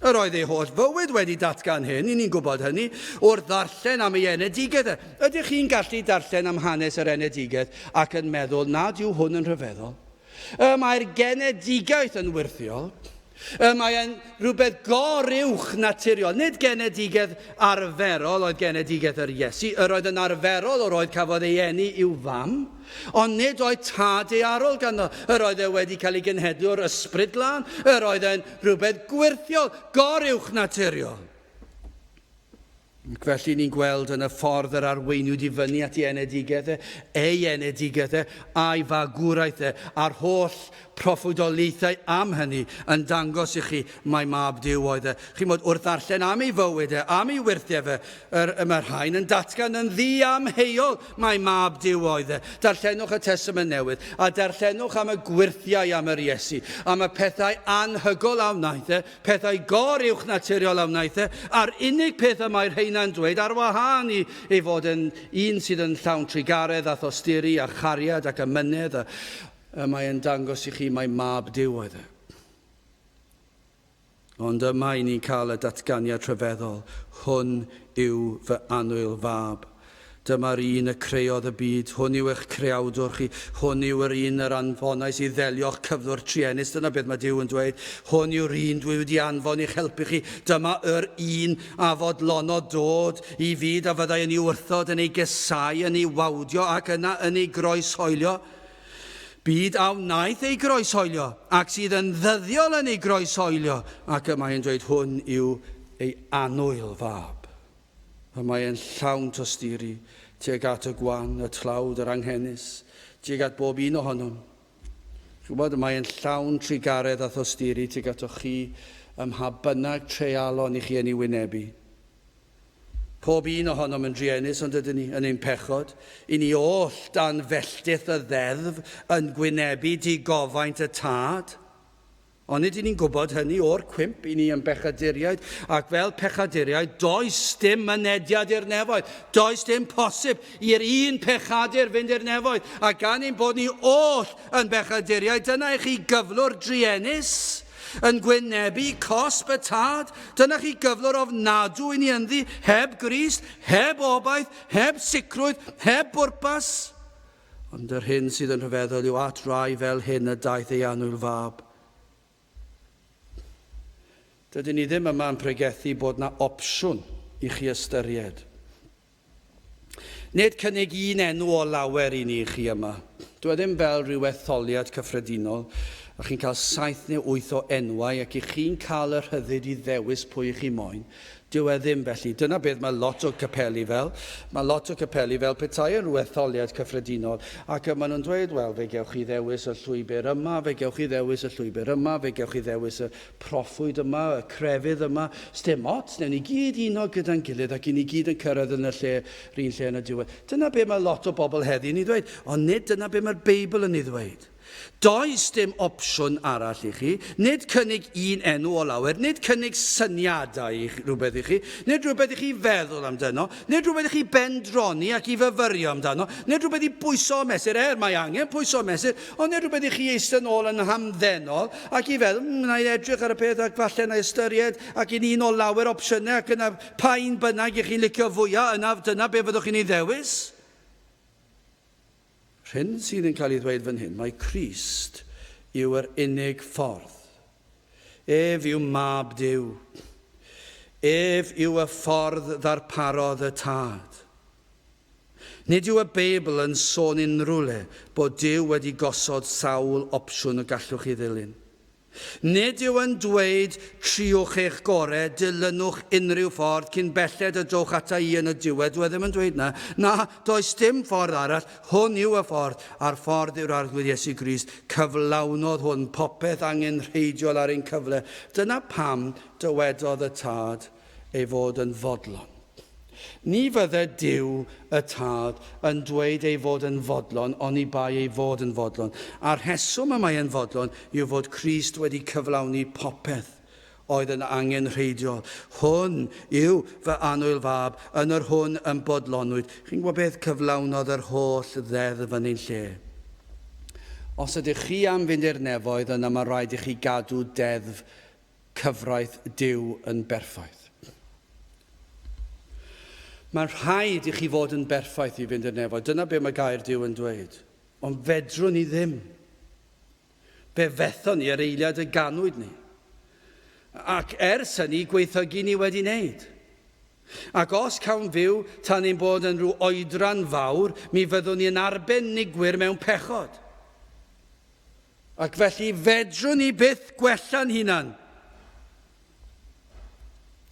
Yr oedd ei holl fywyd wedi datgan hyn, i ni'n gwybod hynny, wrth ddarllen am ei enedigaeth e. Ydych chi'n gallu darllen am hanes yr enedigaeth ac yn meddwl nad yw hwn yn rhyfeddol? Y mae'r genedigaeth yn wyrthiol. Y mae'n rhywbeth goruwch naturiol. Nid genedigaeth arferol oedd genedigaeth yr Iesu. Yr oedd yn arferol o'r oed cafodd ei eni i'w fam. Ond nid oedd tad daearol ganddo. Yr oedd e wedi cael ei genhedlu o'r Ysbryd Glân. Yr oedd e'n rhywbeth gwyrthiol, goruwchnaturiol. Ac felly ni'n gweld yn y ffordd yr arweiniwyd i fyny at ei enedigaeth e, ei enedigaeth e, a'i fagwraeth e, a'r holl proffwydoliaethau am hynny yn dangos i chi mai mab Duw oedd e. Chi'n bod, wrth ddarllen am ei fywyd e, am ei wyrthiau fe, yr, y mae'r rhain yn datgan yn ddiamheuol mai mab Duw oedd e. Darllenwch y Testament Newydd, a darllenwch am y gwyrthiau am yr Iesu, am y pethau anhygol a wnaeth e, pethau goruwch naturiol a wnaeth e, a'r unig peth y mae'r rheina'n dweud ar wahân i ei fod yn un sydd yn llawn trugaredd a thosturi a chariad ac amynedd, a, y mae e'n dangos i chi mai mab Duw oedd e. Ond yma i ni'n cael y datganiad rhyfeddol, hwn yw fy annwyl fab. Dyma'r un y creodd y byd, hwn yw eich creawdwr chi, hwn yw yr un yr anfonais i ddelio'ch cyflwr truenus, dyna beth mae Duw yn dweud, hwn yw'r un dwi wedi anfon i'ch helpu chi, dyma yr un a fodlonodd dod i fyd a fyddai yn ei wrthod, yn ei gesau, yn ei wawdio ac yna yn ei groeshoelio. Byd a wnaeth ei groeshoelio, ac sydd yn ddyddiol yn ei groeshoelio, ac y mae e'n dweud hwn yw ei annwyl fab. Y mae e'n llawn tosturi tuag at y gwan, y tlawd, yr anghenus, tuag at bob un ohonom. Chi'n gwybod, y mae e'n llawn trugaredd a thosturi tuag atoch chi ym mha bynnag treialon i chi yn ei wynebu. Pob un ohonom yn druenus, ond ydyn ni, yn ein pechod. I ni oll dan felltith y ddeddf yn gwynebu digofaint y Tad. Ond nid ni'n gwybod hynny o'r cwymp, i ni yn bechaduriaid, ac fel pechaduriaid, does dim mynediad i'r nefoedd. Does dim posib i'r un pechadur fynd i'r nefoedd. A gan ein bod ni oll yn bechaduriaid, dyna i chi gyflwr druenus yn gwynebu cosb y Tad. Dyna chi gyflwr ofnadw i ni ynddi, heb Grist, heb obaith, heb sicrwydd, heb bwrpas. Ond yr hyn sydd yn rhyfeddol yw at rai fel hyn y daeth ei annwyl fab. Dydyn ni ddim yma yn pregethu bod na opsiwn i chi ystyried. Nid cynnig un enw o lawer i ni chi yma. Dyw e ddim fel rhyw etholiad cyffredinol, a chi'n cael 7 neu 8 o enwau ac i chi'n cael y rhyddid i ddewis pwy i chi moyn. Dyw e ddim felly. Dyna beth mae lot o capeli fel. Mae lot o capeli fel petai yn rhyw etholiad cyffredinol ac maen nhw'n dweud, wel, fe gewch chi ddewis y llwybr yma, fe gewch chi ddewis y llwybr yma, fe gewch chi ddewis y proffwyd yma, y crefydd yma, sdim ots, newn ni gyd uno gyda'n gilydd ac i ni gyd yn cyrraedd yn y lle, yr un lle yn y diwedd. Dyna be mae lot o bobl heddi yn ei ddweud, ond nid dyna be mae'r Beibl yn ei ddweud. Does dim opsiwn arall i chi, nid cynnig un enw o lawer, nid cynnig syniadau i chi, rhywbeth i chi, nid rhywbeth i chi feddwl amdano, nid rhywbeth i chi bendroni ac i fyfyrio amdano, nid rhywbeth i bwyso a mesur, er mae angen pwyso a mesur, ond nid rhywbeth i chi eistedd nôl yn hamddenol ac i feddwl, na i edrych ar y peth ac falle na i ystyried ac yn un o lawer opsiynau ac yna pa un bynnag i chi'n licio fwyaf, yna dyna be fyddwch chi'n ei ddewis. Rhyn sydd yn cael ei ddweud fan hyn, mae Crist yw yr unig ffordd. Ef yw mab Duw. Ef yw y ffordd ddarparodd y Tad. Nid yw y Beibl yn sôn unrhyw le bod Duw wedi gosod sawl opsiwn y gallwch chi ddilyn. Nid yw yn dweud triwch eich gore, dilynwch unrhyw ffordd cyn belled y dowch ata i yn y diwedd. Dyw e ddim yn dweud na. Na, does dim ffordd arall. Hwn yw y ffordd, a'r ffordd yw'r Arglwydd Iesu Grist. Cyflawnodd hwn popeth angenrheidiol ar ein cyfle. Dyna pam dywedodd y Tad ei fod yn fodlon. Ni fydde Duw y Tad yn dweud ei fod yn fodlon oni bai ei fod yn fodlon. A'r rheswm y mae e'n fodlon yw fod Crist wedi cyflawni popeth oedd yn angenrheidiol. Hwn yw fy annwyl fab, yn yr hwn ym bodlonwyd. Chi'n gwybod beth? Cyflawnodd yr holl ddeddf yn ein lle. Os ydych chi am fynd i'r nefoedd, yna mae rhaid i chi gadw deddf cyfraith Duw yn berffaith. Mae'n rhaid i chi fod yn berffaith i fynd i'r nefoedd. Dyna be mae gair Duw yn dweud. Ond fedrwn ni ddim. Fe fethon ni yr eiliad y ganwyd ni. Ac ers hynny, gweithygu ni wedi wneud. Ac os cawn fyw tan ein bod yn rhyw oedran fawr, mi fyddwn ni yn arbenigwyr mewn pechod. Ac felly fedrwn ni byth gwella'n hunan.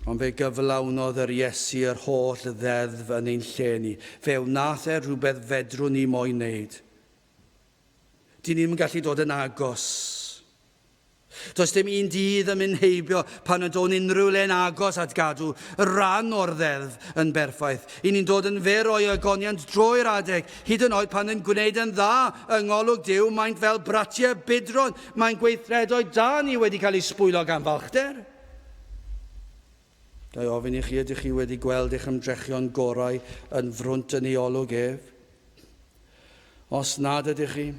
Ond fe gyflawnodd yr Iesu yr holl ddeddf yn ein lle ni. Fe wnaeth e rhywbeth fedrwn ni mo'i wneud. Dyn ni ddim yn gallu dod yn agos. Does dim un dydd yn mynd heibio pan y down unrhyw le'n agos at gadw rhan o'r ddeddf yn berffaith. I ni'n dod yn fyr o'i ogoniant drwy'r adeg, hyd yn oed pan yn gwneud yn dda yng ngolwg Duw, maent fel bratiau budron, mae'n gweithredoedd da ni wedi cael eu sbwylo gan falchder. Ga i ofyn i chi, ydych chi wedi gweld eich ymdrechion gorau yn frwnt yn ei olwg ef? Os nad ydych chi,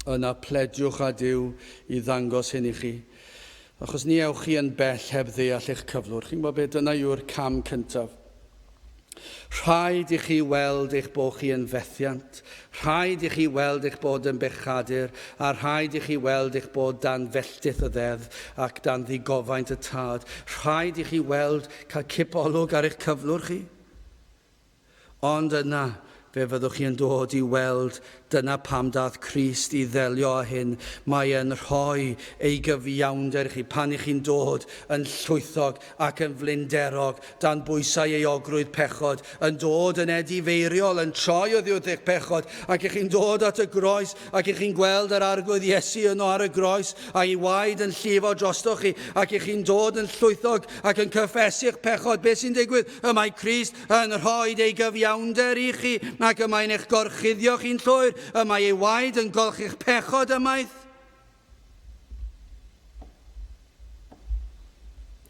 yna plediwch â Duw i ddangos hyn i chi. Achos ni ewch chi yn bell heb ddeall eich cyflwr. Chi'n gwybod beth, dyna yw'r cam cyntaf. Rhaid i chi weld eich bod chi yn fethiant, rhaid i chi weld eich bod yn bechadur, a rhaid i chi weld eich bod dan felltith y ddeddf ac dan ddigofaint y Tad. Rhaid i chi weld, cael cipolwg ar eich cyflwr chi. Ond yna, fe fyddwch chi yn dod i weld dyna pam daeth Crist i ddelio â hyn. Mae e'n rhoi ei gyfiawnder i chi pan i chi'n dod yn llwythog ac yn flinderog, dan bwysau euogrwydd pechod, yn dod yn edifeiriol, yn troi oddi wrth eich pechod, ac y'ch chi'n dod at y groes, ac y'ch chi'n gweld yr Arglwydd Iesu yno ar y groes, a'i waed yn llifo drostoch chi, ac y'ch chi'n dod yn llwythog ac yn cyffesu'ch pechod. Beth sy'n digwydd? Y mae Crist yn rhoi ei gyfiawnder i chi, ac y mae'n eich gorchuddio chi'n llwyr, y mae ei waed yn golchi'ch pechod ymaith.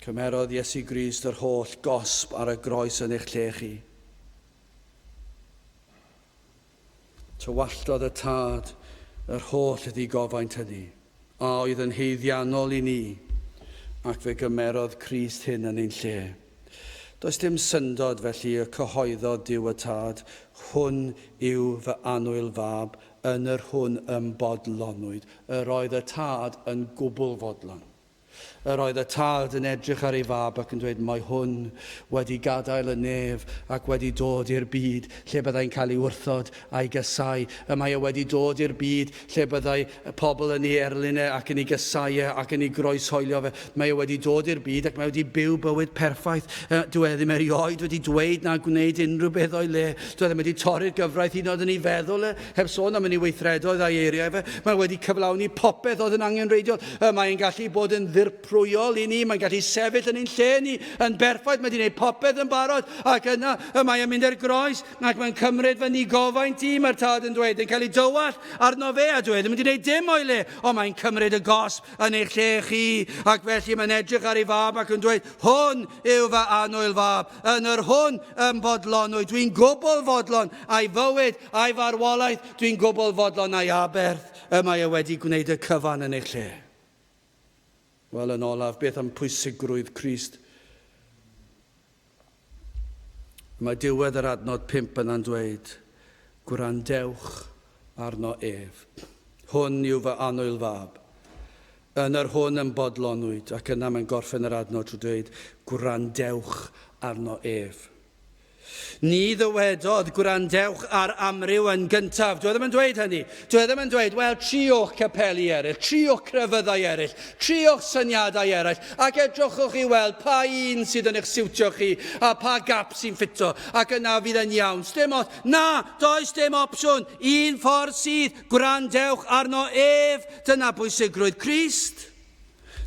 Cymerodd Iesu Grist yr holl gosb ar y groes yn eich lle chi. Tywalltodd y Tad yr holl ddigofaint hynny, a oedd yn haeddiannol i ni, ac fe gymerodd Crist hyn yn ein lle. Does dim syndod felly y cyhoeddodd Duw y Tad, Hwn yw fy annwyl fab, yn yr hwn ym bodlonwyd. Yr oedd y Tad yn gwbl fodlon. Yr oedd y tad yn edrych ar ei fab ac yn dweud, Mae hwn wedi gadael y nef ac wedi dod i'r byd lle byddai'n cael ei wrthod a'i gasáu. Y mae e wedi dod i'r byd lle byddai pobl yn ei erlyn e ac yn ei gasáu e ac yn ei groeshoelio fe. Mae e wedi dod i'r byd ac mae wedi byw bywyd perffaith. Dyw e ddim erioed wedi dweud na gwneud unrhyw beth o'i le. Dyw e ddim wedi torri'r gyfraith hyd yn oed yn ei feddwl e. Heb sôn am yn ei weithredoedd a'i eiriau fe, mae wedi cyflawni popeth oedd yn angenrheidiol. Mae e'n gallu bod yn ddirprwyol i ni, mae'n gallu sefyll yn ein lle ni yn berffaith, mae wedi gwneud popeth yn barod, ac yna y mae e'n mynd i'r groes, ac mae'n cymryd fy nigofaint i, mae'r tad yn dweud, yn cael ei dywallt arno fe, a dwi e ddim wedi gwneud dim o'i le, ond mae'n cymryd y gosb yn eich lle chi, ac felly mae'n edrych ar ei fab ac yn dweud, Hwn yw fy annwyl fab, yn yr hwn ym fodlonwyd. Dwi'n gwbl fodlon a'i fywyd, a'i farwolaeth, dwi'n gwbl fodlon a'i aberth, y mae e wedi gwneud y cyfan yn eich lle. Wel, yn olaf, beth am pwysigrwydd Crist? Mae diwedd yr adnod 5 yna'n dweud, Gwrandewch arno ef. Hwn yw fy annwyl fab. Yn yr hwn ym bodlonwyd, ac yna mae'n gorffen yr adnod trwy dweud, Gwrandewch arno ef. Ni ddywedodd, Gwrandewch ar amryw yn gyntaf. Dwi e ddim yn dweud hynny. Dwi e ddim yn dweud, wel, triwch capeli eraill, triwch crefyddau eraill, triwch syniadau eraill, ac edrychwch i weld pa un sydd yn eich siwtio chi a pa gap sy'n ffito, ac yna fydd yn iawn. Sdim ots. Na, does dim opsiwn. Un ffordd sydd, gwrandewch arno ef. Dyna bwysigrwydd Crist.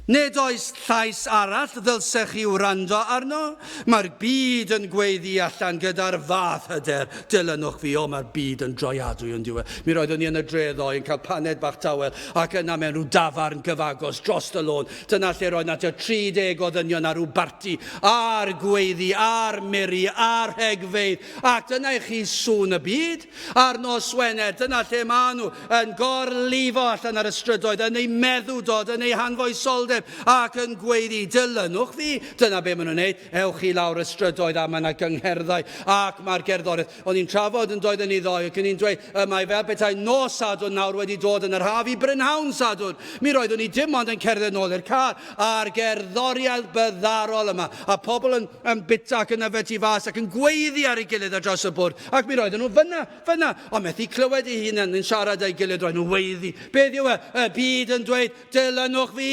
Nid oes llais arall ddylsech chi wrando arno. Mae'r byd yn gweiddi allan gyda'r fath hyder, dilynwch fi, o mae'r byd yn droiadwy yn dyw e. Mi roeddwn i yn y dre ddoe yn cael paned bach tawel ac yna mewn rhyw dafarn gyfagos dros y lôn. Dyna lle roedd 'na tua 30 o ddynion ar ryw barti, a'r gweiddi, a'r miri, a'r rhegfeydd, ac dyna i chi sŵn y byd. Ar nos Wener, dyna lle maen nhw, yn gorlifo allan ar y strydoedd, yn eu meddwdod, yn eu hanfoesoldeb, ac yn gweiddi, Dilynwch fi! Dyna be maen nhw'n wneud, ewch i lawr y strydoedd a mae yna gyngherddau, ac mae'r gerddoriaeth. O'n i'n trafod yn doedden ni ddoe, ac o'n i'n dweud, y mae fel petai nos Sadwrn nawr wedi dod yn yr haf i brynhawn Sadwrn. Mi roeddwn i dim ond yn cerdded nôl i'r car, a'r gerddoriaeth byddarol yma, a pobl yn, yn bita ac yn yfed tu fas ac yn gweiddi ar ei gilydd ar draws y bwrdd, ac mi roedden nhw fyna, fyna, ond methu clywed eu hunain yn siarad â'i gilydd, roedden nhw'n weiddi. Beth yw e? Y byd yn dweud, dilynwch fi,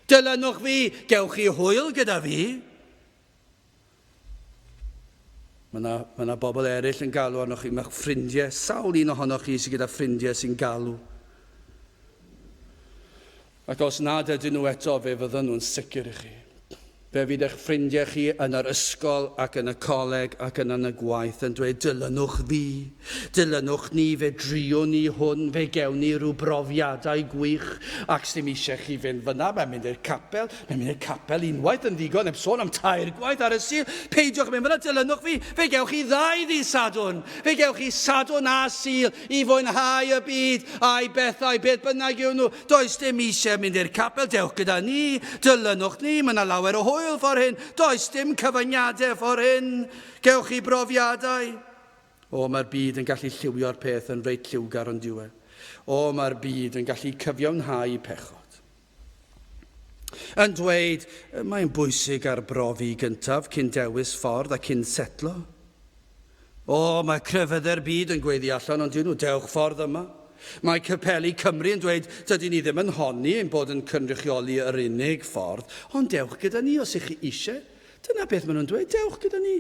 dilynwch fi, gewch chi hwyl gyda fi. Mae yna, mae yna bobl eraill yn galw arnoch chi, mae'ch ffrindiau, sawl un ohonoch chi sydd gyda ffrindiau sy'n galw. Ac os nad ydyn nhw eto, fe fyddan nhw'n sicr i chi. Fe fydd eich ffrindiau chi yn yr ysgol ac yn y coleg ac yn yn y gwaith yn dweud, dilynwch fi, dilynwch ni, fe driwn ni hwn, fe gewn ni rhyw brofiadau gwych, ac sdim eisiau chi fynd fyna, mae'n mynd i'r capel, Mae'n mynd i'r capel unwaith yn ddigon, heb sôn am tair gwaith ar y Sul. Peidiwch mynd fyna, dilynwch fi. Fe gewch chi ddau ddydd Sadwrn. Fe gewch chi Sadwrn a Sul i fwynhau y byd a'i bethau, beth bynnag yw nhw. Does dim eisiau mynd i'r capel, dewch gyda ni, dilynwch ni, mae yna lawer o hwyl ffordd hyn. Does dim cyfyngiadau ffordd hyn. Gewch chi brofiadau. O, mae'r byd yn gallu lliwio'r peth yn reit lliwgar ond yw e. O, mae'r byd yn gallu cyfiawnhau pechod. Yn dweud, mae'n bwysig arbrofi gyntaf cyn dewis ffordd a cyn setlo. O, mae crefyddau'r byd yn gweiddi allan, ond dyn nhw, dewch ffordd yma. Mae Capeli Cymru yn dweud, dydyn ni ddim yn honni ein bod yn cynrychioli yr unig ffordd, ond dewch gyda ni os ych chi eisiau. Dyna beth maen nhw'n dweud, dewch gyda ni.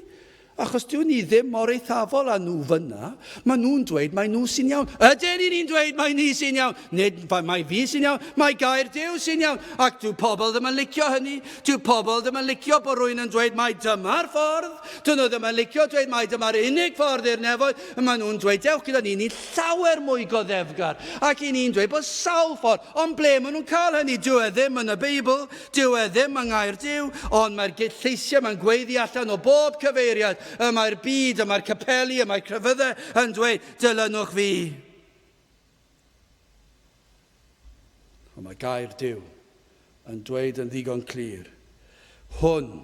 Achos dyw ni ddim mor eithafol â nhw fyna. Maen nhw'n dweud mai nhw sy'n iawn. Ydyn ni'n dweud mai ni sy'n iawn? Nid mai fi sy'n iawn, mai gair Duw sy'n iawn. Ac dyw pobl ddim yn licio hynny. Dyw pobl ddim yn licio bod rhywun yn dweud mai dyma'r ffordd. Dyn nhw ddim yn licio dweud mai dyma'r unig ffordd i'r nefoedd. Maen nhw'n dweud dewch gyda ni, ni'n llawer mwy goddefgar. Ac i ni'n dweud bod sawl ffordd. Ond ble maen nhw'n cael hynny? Dyw e ddim yn y Beibl. Dyw e ddim yng ngair Duw, ond mae'r lleisiau mae'n gweiddi allan o bob cyfeiriad. Y mae'r byd, y mae'r capeli, y mae'r crefyddau yn dweud, dilynwch fi. Ond mae gair Duw yn dweud yn ddigon clir, hwn,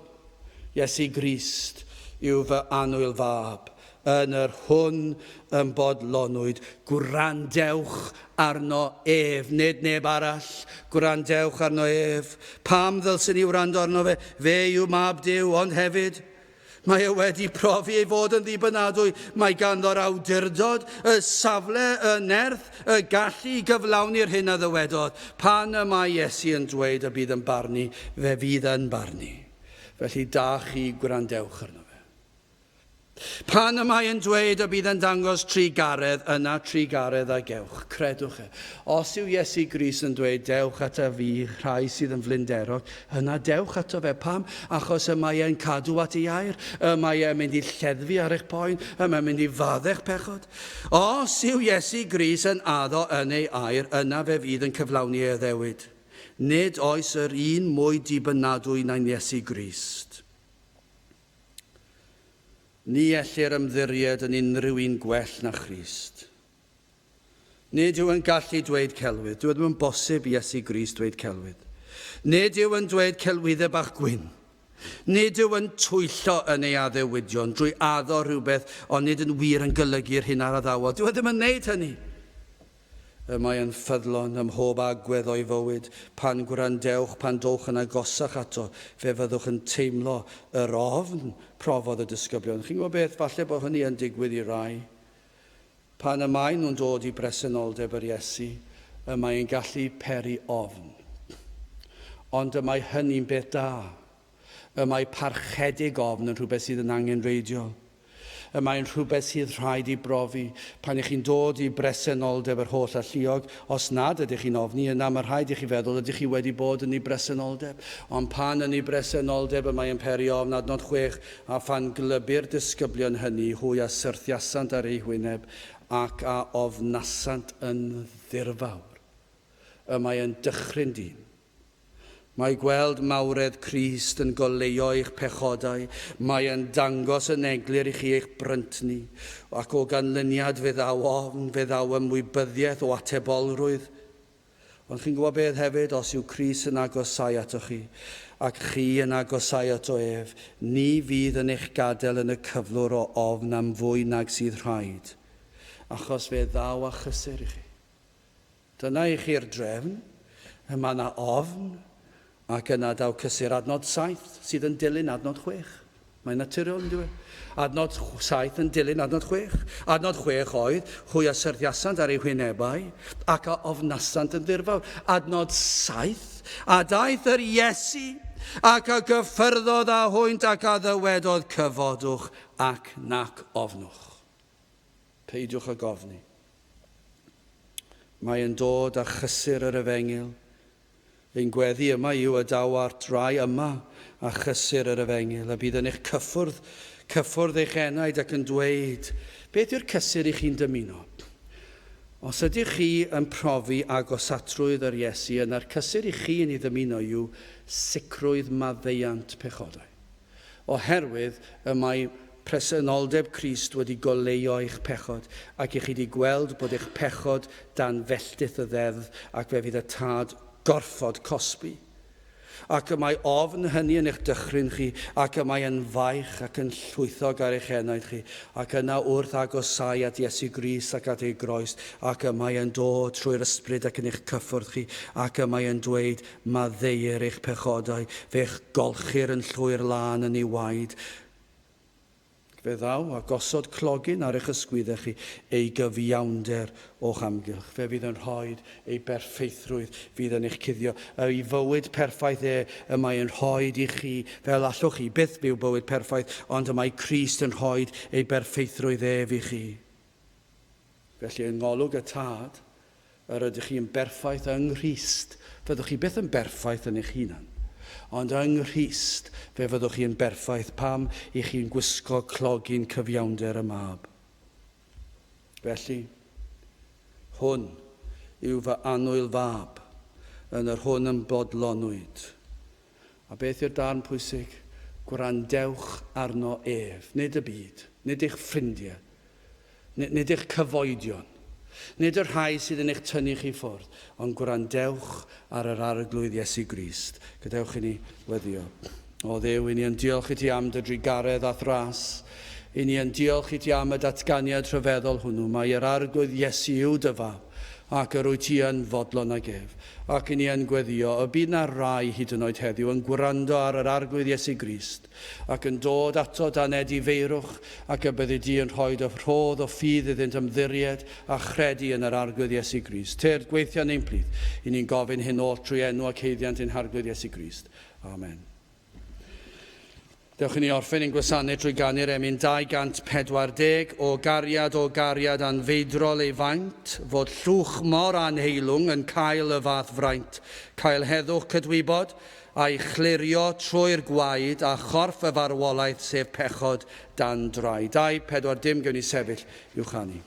Iesu Grist, yw fy annwyl fab, yn yr hwn ym bodlonwyd, gwrandewch arno ef, nid neb arall, gwrandewch arno ef. Pam ddylswn ni wrando arno fe? Fe yw mab Duw, ond hefyd, mae e wedi profi ei fod yn ddibynadwy. Mae ganddo'r awdurdod, y safle, y nerth, y gallu i gyflawni'r hyn a ddywedodd. Pan y mae Iesu yn dweud y bydd yn barnu, fe fydd yn barnu. Felly da chi gwrandewch arno fe. Pan y mae yn dweud y bydd yn dangos trugaredd, yna trugaredd a gewch. Credwch e. Os yw Iesu Grist yn dweud, dewch ata fi, rhai sydd yn flinderog, yna dewch ato fe. Pam? Achos y mae e'n cadw at ei air, y mae e'n mynd i lleddfu ar eich poen, y mae'n mynd i faddau'ch pechod. Os yw Iesu Grist yn addo yn ei air, yna fe fydd yn cyflawni ei addewid. Nid oes yr un mwy dibynadwy na'n Iesu Grist. Ni ellir ymddiried yn unrhyw un gwell na Christ. Nid yw yn gallu dweud celwydd. Dyw e ddim yn bosib i Iesu Grist dweud celwydd. Nid yw yn dweud celwyddau bach gwyn. Nid yw yn twyllo yn ei addewidion drwy addo rhywbeth ond nid yn wir yn golygu'r hyn a'r addawodd. Dyw e ddim yn wneud hynny. Y mae yn ffyddlon ym mhob agwedd o'i fywyd. Pan gwrandewch, pan dowch yn agosach ato, fe fyddwch yn teimlo yr ofn profodd y disgyblion. Chi'n gwybod beth, falle bod hynny yn digwydd i rai. Pan y maen nhw'n dod i bresenoldeb yr Iesu, y mae yn gallu peri ofn. Ond y mae hynny'n beth da. Y mae parchedig ofn yn rhywbeth sydd yn angenrheidiol. Y mae'n rhywbeth sydd rhaid i brofi. Pan ych chi'n dod i bresenoldeb yr holl alluog, os nad ydych chi'n ofni, yna mae rhaid i chi feddwl ydych chi wedi bod yn ei bresenoldeb. Ond pan yn ei bresenoldeb y mae yn peri ofn, adnod 6, a phan glybu'r disgyblion hynny, hwy a syrthiasant ar eu hwyneb ac a ofnasant yn ddirfawr. Y mae yn dychryn dyn. Mae gweld mawredd Crist yn goleuo eich pechodau, mae yn dangos yn eglur i chi eich bryntni, ac o ganlyniad fe ddaw ofn, fe ddaw ymwybyddiaeth o atebolrwydd. Ond chi'n gwybod beth hefyd, os yw Crist yn agosau atoch chi, ac chi yn agosau ato ef, ni fydd yn eich gadael yn y cyflwr o ofn am fwy nag sydd rhaid, achos fe ddaw â chysur i chi. Dyna i chi'r drefn. Mae yna ofn, ac yna daw cysur adnod 7 sydd yn dilyn adnod 6. Mae'n naturiol, yn dweud. Adnod 7 yn dilyn adnod 6. Adnod 6 oedd, hwy a syrthiasant ar eu hwynebau, ac a ofnasant yn ddirfawr. Adnod 7, a daeth yr Iesu, ac a gyffyrddodd â hwynt ac a ddywedodd, cyfodwch ac nac ofnwch. Peidiwch ag ofni. Mae yn dod â chysur yr efengyl. Ein gweddi yma yw y daw ar drai yma â chysur yr efengyl, a bydd yn eich cyffwrdd, cyffwrdd eich enaid ac yn dweud, beth yw'r cysur i chi'n dymuno? Os ydych chi yn profi agosatrwydd yr Iesu, yna'r cysur i chi yn ei ddymuno yw sicrwydd maddeuant pechodau. Oherwydd y mae presenoldeb Crist wedi goleuo eich pechod, ac i chi 'di gweld bod eich pechod dan felltith y ddeddf, ac fe fydd y Tad gorfod cosbi. Ac y mae ofn hynny yn eich dychryn chi, ac y mae yn faich ac yn llwythog ar eich enaid chi, ac yna wrth agosáu at Iesu Grist ac at ei groes, ac y mae yn dod trwy'r Ysbryd ac yn eich cyffwrdd chi, ac y mae yn dweud, Maddeuir eich pechodau, fe'ch golchir yn llwyr lân yn ei waed. Fe ddaw a gosod clogyn ar eich ysgwyddau chi, ei gyfiawnder o'ch amgylch. Fe fydd yn rhoi ei berffeithrwydd fydd yn eich cuddio. Ei fywyd perffaith e y mae yn rhoi i chi, fel allwch chi byth byw bywyd perffaith, ond y mae Crist yn rhoi ei berffeithrwydd ef i chi. Felly, yng ngolwg y Tad, yr ydych chi'n berffaith yng Nghrist. Fyddwch chi byth yn berffaith yn eich hunan. Ond yng Nghrist, fe fyddwch chi'n berffaith pam i chi'n gwisgo clogyn cyfiawnder y Mab. Felly, hwn yw fy annwyl fab, yn yr hwn yn bodlonwyd. A beth yw'r darn pwysig? Gwrandewch arno ef, nid y byd, nid eich ffrindiau, nid eich cyfoedion, nid y rhai sydd yn eich tynnu chi ffwrdd, ond gwrandewch ar yr Arglwydd Iesu Grist. Gadewch i ni weddio. O Dduw, i ni yn diolch i ti am dy drugaredd a'th ras. I ni yn diolch i ti am y datganiad rhyfeddol hwnnw, mai yr Arglwydd Iesu yw dy fab, ac yr wyt ti yn fodlon ag ef. Ac i ni yn gweddïo y bydd 'na rai hyd yn oed heddiw yn gwrando ar yr Arglwydd Iesu Grist, ac yn dod ato dan edifeirwch, ac y byddi di yn rhoi dy rhodd o ffydd iddynt ymddiried a chredu yn yr Arglwydd Iesu Grist. Tyrd, gweithia yn ein plith. I ni'n gofyn hyn oll trwy enw ac haeddiant ein Harglwydd Iesu Grist. Amen. Dewch i ni orffen ein gwasanaeth trwy ganu'r emyn 240, O gariad, o gariad anfeidrol ei faint, fod llwch mor anheilwng yn cael y fath fraint, cael heddwch cydwybod, a'i chlirio trwy'r gwaed a chorff y farwolaeth sef pechod dan draed. 2, 4, dim, gewn ni sefyll i'w chanu.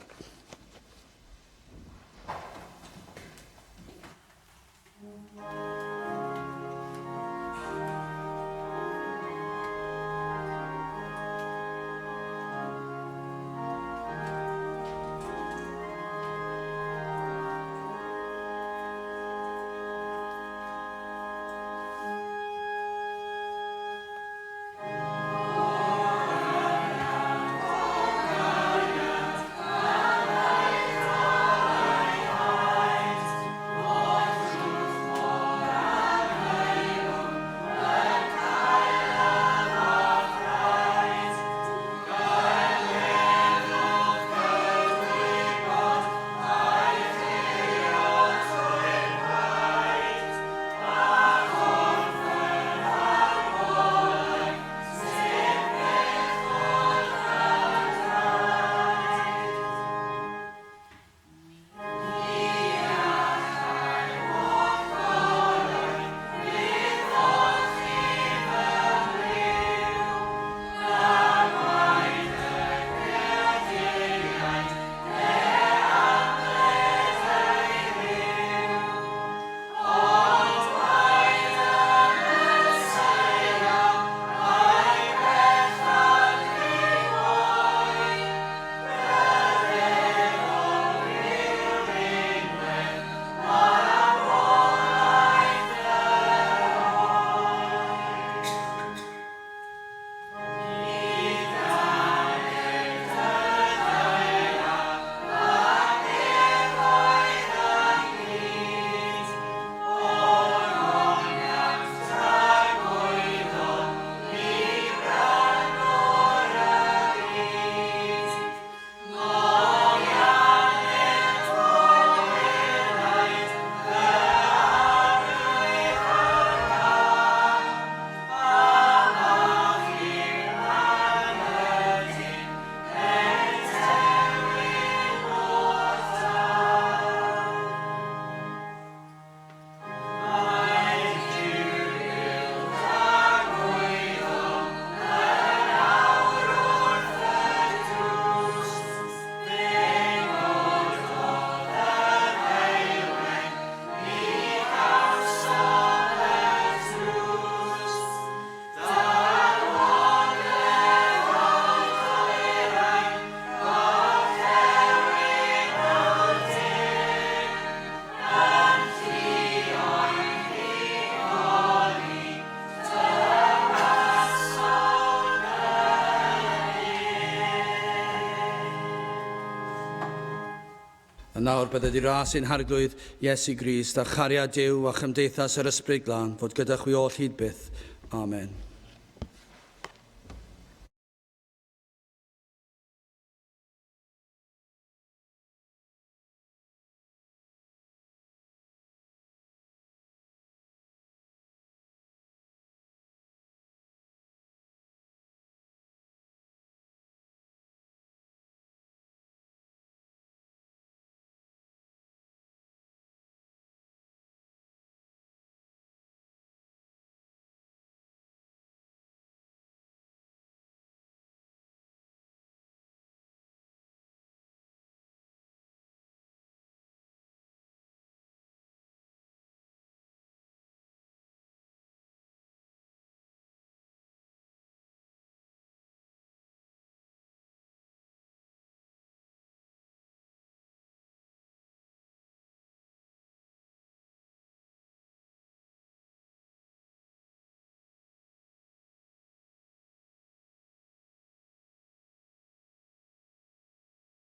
A nawr bydded i ras ein harglwydd Iesu Grist a chariad Duw a chymdeithas yr Ysbryd Glân fod gyda chwi oll hyd byth. Amen.